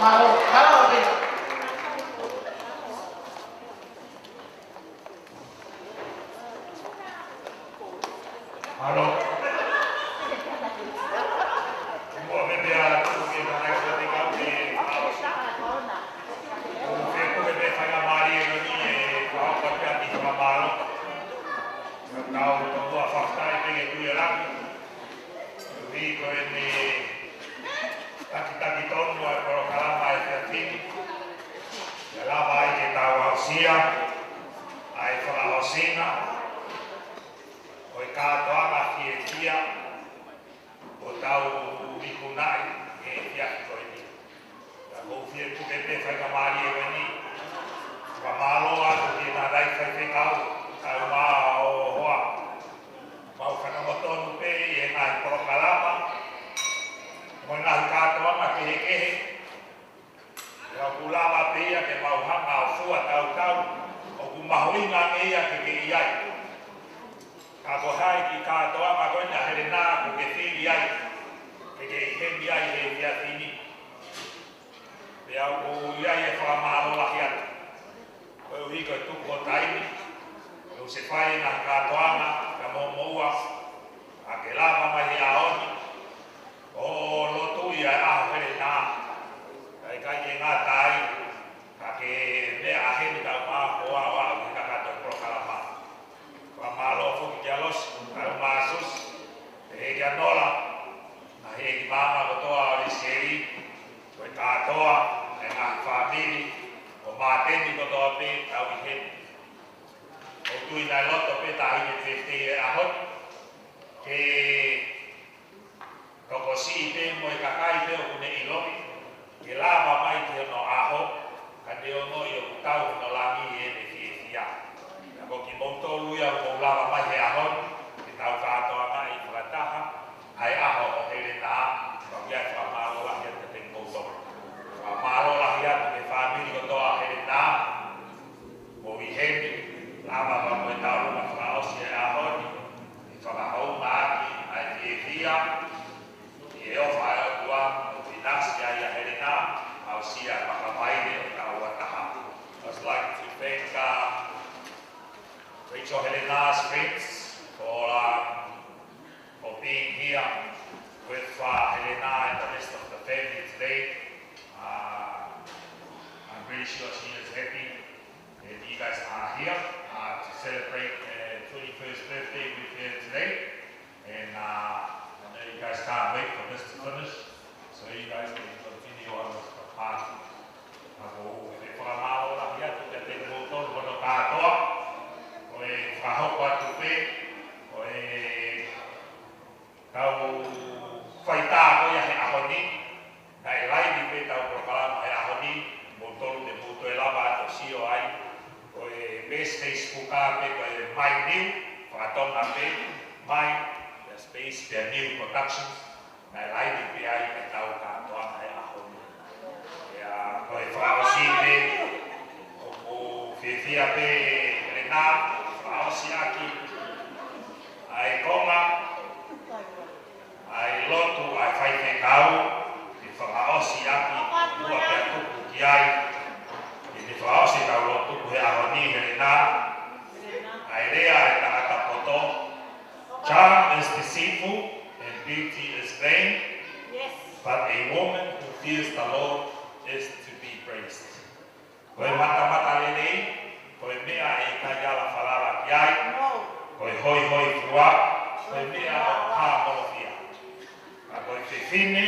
Mālō, mālō, ʻaupito. Mālō. Mo e meʻa atu ke nana i sa te kau ke fakaʻosi. ʻOku ou fie puke pē faingamālie ko eni ʻe fakaʻosi atu e fakamālō. Tau tomuʻa fakafetaʻi pē ki he Tuʻi ʻo Langi. Koeʻuhi ko ʻene takitaki tonu ʻa e polokalama ʻo e efiafi ni. ʻE lava ai ke tau aʻusia ʻa e fakaʻosinga ʻo e kātoanga fiefia ʻoku tau ikunaʻi he efiafi ko eni. Ka ʻoku ou fie puke pē faingamālie ko eni. Fakamālō atu ki he ngaahi faifekau, kae ʻumaʻā ʻa e hoa. Mau fanongo tonu pē ʻi he ngaahi polokalama mo e ngaahi kātoanga kehekehe. Pea ʻoku lava pē ia ke mau hanga ʻo fua tautau, ʻoku mahuʻinga ange ia ke ke ʻi ai. Ka ko e hā e kiʻi kātoanga ko eni ʻa Helena ʻoku ke fili ai ke ke ʻi heni ai he efiafi ni? Pea ʻoku ʻi ai e fakamālō lahi atu. Koeʻuhi ko e tuku ho taimi, ʻo se fai e ngaahi kātoanga, ka mo moua, ʻa ke lava mai he ʻaho ni, ʻo lotu ʻi he ʻaho Helena. Kae ʻikai ke ngata ai, ka ke meʻa heni kau mā hoa ʻo aʻu ki he kakato e polokalama. Fakamālō foki kia Losi, kae ʻumaʻā Susi, pehē kia Nola, ngaahi ʻeiki māmani kotoa ʻo Lisieli, ko e kātoa, e ngaahi fāmili, ʻo Māteni kotoa pē, tau ʻi heni. ʻOku ou tui naʻe loto pē Taʻahine Pefitei he ʻaho ni, ke tokosiʻi pē mo e kakai pē ʻoku ne ʻiloʻi, ke lava mai ki hono ʻaho, ka ne ongoʻi ʻoku tau hono langi ʻi heʻene fiefia. Ka ko kimoutolu ia ʻoku mou lava mai he ʻaho ni, ke tau kātoangaʻi fakataha ʻa e ʻaho ʻo Helena, pea ʻoku ʻi ai e fakamālō lahi atu kiate kimoutolu. Fakamālō lahi atu ki he fāmili kotoa ʻo Helena, ʻoku mou ʻi heni, lava pea mo e tau luma fakaʻosi e ʻaho ni, ʻi he fakahoungaʻaki ʻa e fiefia, ʻi he ʻofa ʻa e ʻOtua, ʻoku finasi ai ʻa Helena, aʻusia e makamaile ʻo e taʻu ua taha. I'd like to thank, um, Rachel Helena's friends for, um, for being here with, uh, Helena and the rest of the family today. Uh, I'm pretty sure she is happy that you guys are here, uh, to celebrate the twenty-first birthday with her today. And, uh, I know you guys can't wait for this to finish, so you guys can continue on with the party. Ka ʻoku ou fakamālō lahi atu kiate kimoutolu hono kātoa, ko e fakahoko atu pē, ko e tau faitā ko ia he ʻaho ni, naʻe laivi pē ʻetau polokalama he ʻaho ni, kimoutolu te mou toe lava atu ʻo sio ai, ko e best Facebook ā pē, ko e My New, fakatonga pē, My, the space, pea New Productions, naʻe laivi pē ai ʻetau kātoanga he ʻaho ni. Ia, ko e fakaʻosi pē, ʻoku ou fiefia pē Helena, fakaʻosi ʻaki ʻa e konga, ʻa e lotu ʻa e faifekau, ke fakaʻosi ʻaki, ʻoua pea tuku ki ai, ke ne fakaʻosi ʻetau lotu he ʻaho ni Helena, ʻa e lea ʻa e tangata poto, "Charm is deceitful and beauty is vain, but a woman who fears the Lord is to be praised." Ko e matamatalelei, ko e meʻa ʻe ʻikai ala falala ki ai, ko e hoihoifua, ko e meʻa ʻoku haʻamolofia. Ka ko e fefine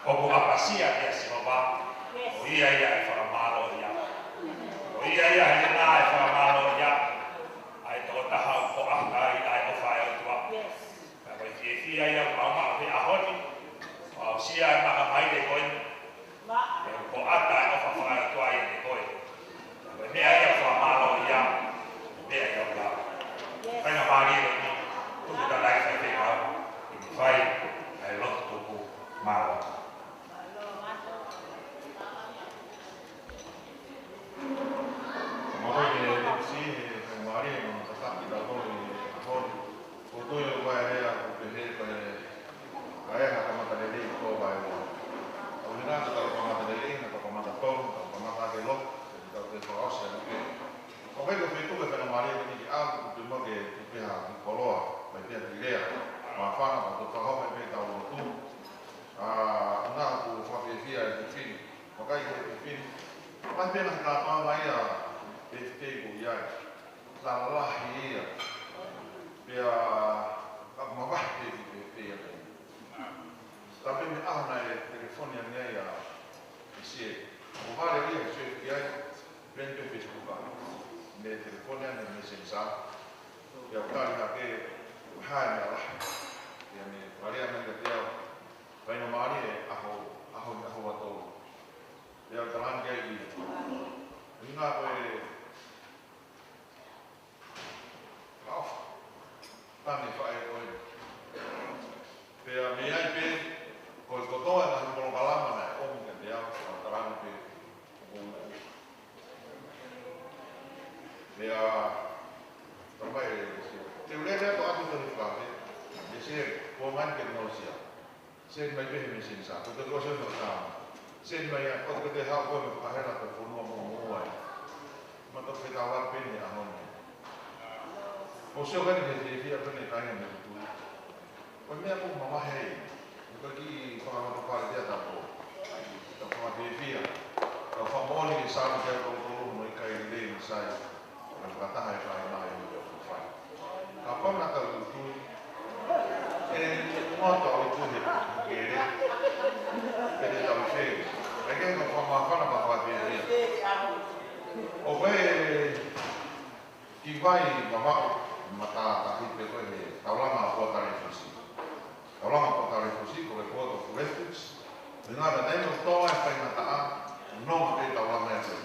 ʻoku ʻapasia kia Sihova, ko ia ia ʻe fakamālōʻia. Ko ia ia Helena ʻe fakamālōʻia, ʻa e tokotaha ʻoku ʻoatu ai ʻa e ʻofa ʻa e ʻOtua. Ka ko e fiefia ia ʻoku mau maʻu he ʻaho ni, ʻo aʻusia e makamaile ko eni. Pea ʻoku ʻoatu e ʻofa fakaʻotua ʻiate koe. Ko e meʻa ia ʻoku fakamālōʻia, meʻa ia ʻoku lava. Faingamālie ko eni, tuku e tangataʻeiki faifekau, ke fai ʻa e lotu tuku. Mālō. Mālō. Kai he pipin. Mai pē ngaahi kātoanga ia, pehē ko ia. Lalahi ia. Pea, ka mavahe pē ki pē pē ia. Tape me ʻaho naʻe telefoni ange ai ʻa ʻIsie. ʻO vale ia ʻIsie ki ai, pē pē Facebook a. Ne telefoni ange Messenger. Pea u tali hake, ʻoku hā e meʻa lahi. Pea ne vale ange kiate au. Faingamālie ʻaho, ʻaho, ʻaho ua tolu. Pea u tala ange ki ai. ʻUhinga ko e ʻofa. Tane faʻē ko ē. Pea mei ai pē, ko e kotoa e ngaahi polokalama naʻe ʻomi kiate au, ʻo tala ange pē. Pea, tamai e, te u lele atu atu tohi fakafe, e se, ko mai ke no sia. Send mai pē he Messenger, ko te ko se no tama. Send mai ia, ko te te hau ko e fakahela ko e fonua mo mo ai. Ma to ke tau atu pē he ʻaho ni. ʻO sio ka ni he fiefia pē ne kai me tu. Ko e meʻa ʻoku mamahi ai. Ko e kiʻi fakamālō pale te ata ko. Tau fakafiefia. Tau fakamoʻoni ke sāmi ke tau tolu mo e kai lelei mo sai. Ko e fakataha e fai mai ʻi he ʻoku fai. Kapau naʻa tau utu. E, ngoto utu he kele. Pele tau fē. Ai ke ka fakamāfana ma fakafiefia. ʻO ko e Ki vai mamaʻo, matātahi pē ko e he taulanga Port Refuge. Taulanga Port Refuge, ko e Port of Refuge. Mei ngā taimi ʻoku tō ai e faingataʻa, nonga pē taulanga ia ko ē.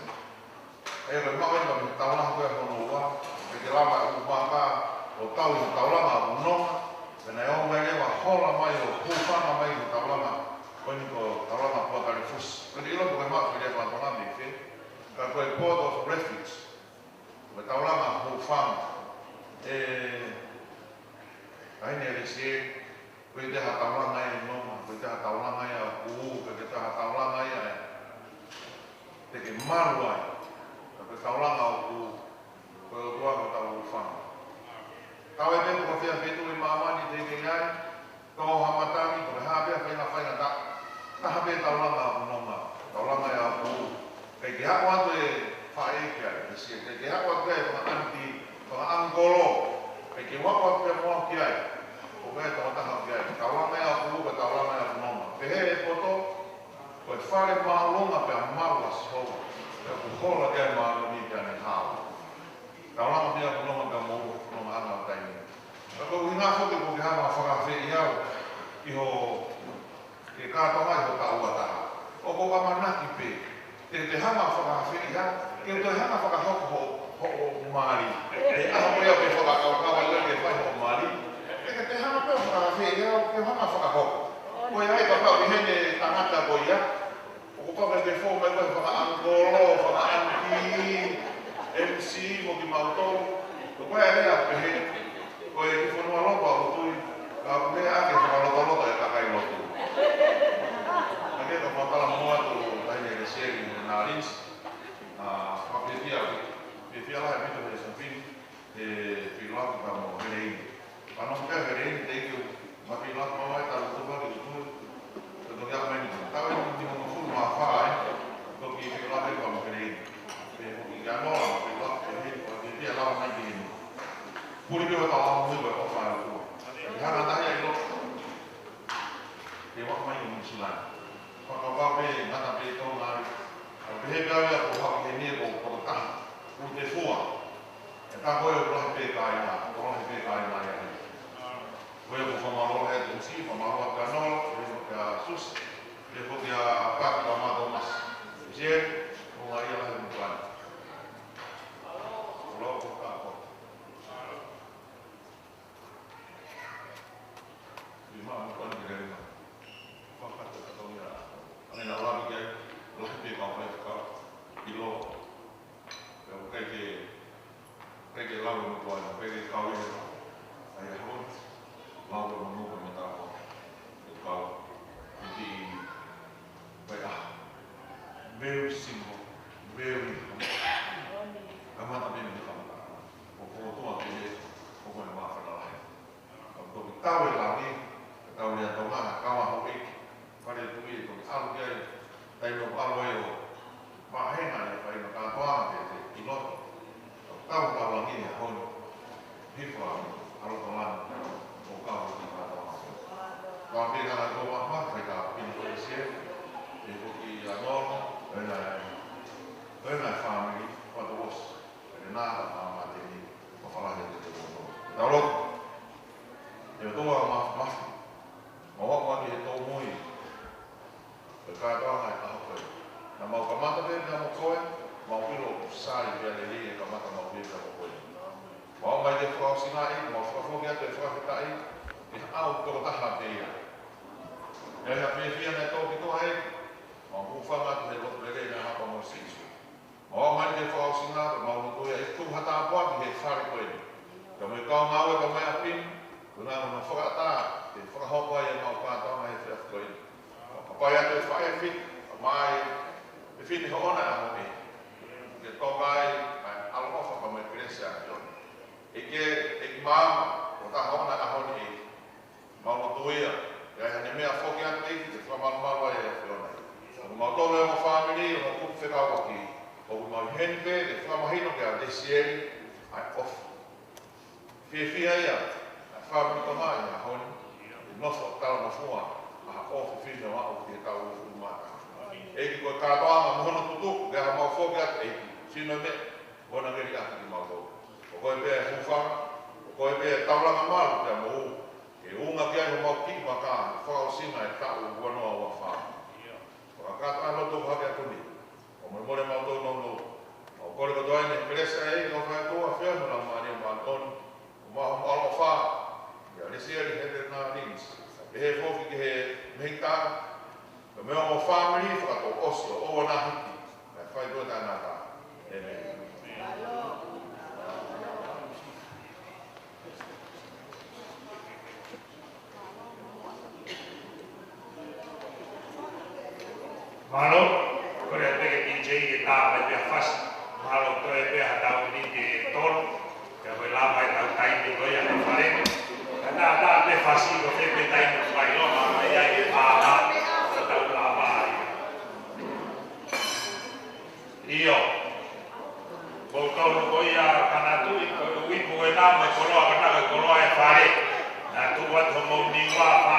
ʻA ia ko e maʻu ʻeni mei he taulanga ko ē hono ua, ʻikai ke lava ʻo maka, ʻo tau ʻi he taulanga ʻoku nonga, pea naʻe ō mai leva hola mai ʻo hūfanga mai ʻi he taulanga, ko eni ko e taulanga Port Refuge. Ko e ʻilo ko e maʻu ko e lea fakatonga mei fē, ka ko e Port of Refuge. Ko e taulanga hūfanga. ʻE, kae ne ʻElisi ē, ko e ʻikai ha taulanga ia ʻe nonga, ko e ʻikai ha taulanga ia ʻoku ū, ko e ʻikai ha taulanga ia ʻe te ke malu ai. Ka ko e taulanga ʻoku ū, ko e ʻOtua ko e tau hūfanga. Tau e te ko fia fetu i māmani te ke ai, Tō ha matangi, ko e hā pē fainga-, faingataʻa. Taha pē taulanga ʻoku nonga, taulanga ia ʻoku ū. ʻIkai ke haʻu atu e faʻē ki ai, ʻElisi ē, ʻikai ke haʻu atu e fanga ʻaniti, fanga ʻangikolo. ʻIkai ke haʻu atu pē mo au ki ai. Ko e tō taha ki ai. Taulanga ia ʻoku ū, ko e taulanga ia ʻoku nonga. Pehē ʻe he poto, ko e fale māʻolunga pea malu ʻa Sihova. Pea ʻoku hola ki ai māʻoniʻoni pea ne hao. Taulanga pē ʻoku nonga pea mo ʻoku nonga ʻa e taimi. Ka ko e ʻuhinga foki ʻoku ke hanga ʻo fakaafeʻi au ʻi hoʻo, ke kātoanga ʻi hoʻo taʻu ua taha. ʻOku ou ʻamanaki pē, te te hanga ʻo fakaafeʻi au, ke toe hanga ʻo fakahoko hoʻo, hoʻo mali. He ʻaho ko ia ʻoku ke fakakaukau ai ke fai hoʻo mali. Ke te hanga pē ʻo fakaafeʻi au, ke hanga ʻo fakahoko. Ko ia ai kapau ʻi heni tangata ko ia, ʻoku pau ke fou mai ko e fanga ʻangikolo, fanga ʻaniti, M C mo kimautolu. Ko e lea pehē, ko e kiʻi fonua lotu ʻa Utui, ka pehē ʻa e fakalotoloto e kakai lotu. ʻA ia ka mau talanoa atu, kae ne ʻElisi ē, ʻi he nā lins, ʻa, fakafiefia, fiefia lahi ʻaupito he safini, he filoaki pea mo Heleini. Pea nofo pē Heleini teʻeki ke u mafilaki mai ai talu tupa ki Utui. Ko e toki ʻaho mai ni. Taʻu ʻe nimangofulu mā fā ē. Toki filoaki pea mo Heleini. Pea ko e kiʻi ʻano, filoaki pea Heleini, ko e fiefia lava mai ki heni. Puli pē ʻo tau ʻaho ni ko e ʻofa ʻa e ʻOtua. Ke hanga tahi ai lo. Ke ʻaho mai ʻi Nuʻu Sila ni. Fakapapau pē, ngata pē Tonga ai. ʻO pehē pē au ia ko haki heni ko e poto taha. Ko e te fua. ʻE tā ko e ʻoku lahi pē kāinga, ʻoku lahi pē kāinga ia. Ko ia ʻoku fakamālō he tusi, fakamālō kia Nola, kia Susi, pea ko kia Paki pea mo Tomasi. Sia, ʻo ngā ia lahi mo tuan. Lo ko ka ko. Lima mo tuan ki lima. Fakata ka tau ia. Ange na lahi kia, lahi pē ka fai ka. Ilo. Pea ʻoku ʻikai ke, ʻikai ke lau e motuʻa, ʻikai ke kau ia. ʻA ia hoi, lau e manu ka mata ko. Ke kau, iti, pai a. Very simple, very humble. Kamata mei he kamata. ʻOku ʻOtua ke he, ʻoku ʻi ai e māfana lahi. ʻOku toki tau e langi, tau lea Tonga, kama houʻeiki. Fale Tuʻi, toki ʻalu ki ai, taimi ʻoku ʻalu ai ʻo ʻEiki, fakaʻosinga ʻEiki, mau fakafoki atu e fakafetaʻi ki he ʻau tokotaha pē ia. ʻI he fiefia naʻe tō ki tuʻa ʻEiki, mau hūfanga atu he lotu lelei naʻe hapa mo Sīsū. Mau ʻomai ke fakaʻosinga, ka mau lotu ia ʻEiki, tuku ha tāpuaki he fale ko eni. Kae mo e kau ngāue, kae mo e ʻapi ni, ko e ngaahi meʻa fakaʻatā ke fakahoko ai ʻemau kātoanga he efiafi ko eni. Mau kapai atu e faʻē, fefine, kae mo e fefine hoʻona ʻaho ni. Ke toka ai ʻa e ʻaloʻofa kae mo e kelesi ʻa e ʻAfiona. ʻEiki, ʻEiki māʻoniʻoni, ko e tokotaha hoʻona ʻaho ni ʻEiki. Mau lotu ia, ʻi ai haʻane meʻa foki atu ʻEiki, ke fakamalumalu ai e ʻAfiona. Ko kimautolu mo e fāmili, ʻo kupu fekauʻaki, ʻoku mau ʻi heni pē ke fakamahino kia Lesieli ʻa e ʻofa. Fiefia ia ʻa e fāmili Tonga ʻi he ʻaho ni, ʻi he nofo talangofua ʻa haʻo fefine ʻo aʻu ki he taʻu uofulu mā taha. ʻEiki, ko e kātoanga mo hono tutuku, ke ʻai haʻamau foki atu ʻEiki, sino meʻa, ʻoua naʻa ke liʻaki kimautolu. Ko koe pē e hūfanga, ko koe pē e taulanga malu pea mo ʻū, ke ʻuhinga ki ai homau kiʻi vaka, fakaʻosinga e taʻu ua noa ua fā. Fakakakato ʻa e lotu hake atu ni, ʻo molemole mautolu nounou. Mau kole kotoa eni he kelesi ʻa e ʻEiki, ʻofa ʻa e ʻOtua, feohi mo e Laumālie Māʻoniʻoni, ʻo maʻu hoʻomo ʻaloʻofa kia Lesieli Helena Lins. Pehē foki ki he mehikitanga, kae mo homo fāmili fakatouʻosi ʻo ʻoua naʻa hiki, kae fai tuʻo taʻengata. ʻĒmeni. Mālō, kole pē ke D J ke tā mai pē ha fasi. Mālō, toe pē ha tau miniti ʻe tolu. Pea ko e lava ʻetau taimi ko ia he fale. Ka tā tā pē fasi ko fē pē taimi ʻoku fai loa mai ai e pāpā. Ka tau lava ai. ʻIo. Ko e kau ko ia Kanatui, ko e uipu ko ena mo e koloa, ka na ko e koloa e fale. Naʻa tuku atu hoʻomou niua, pā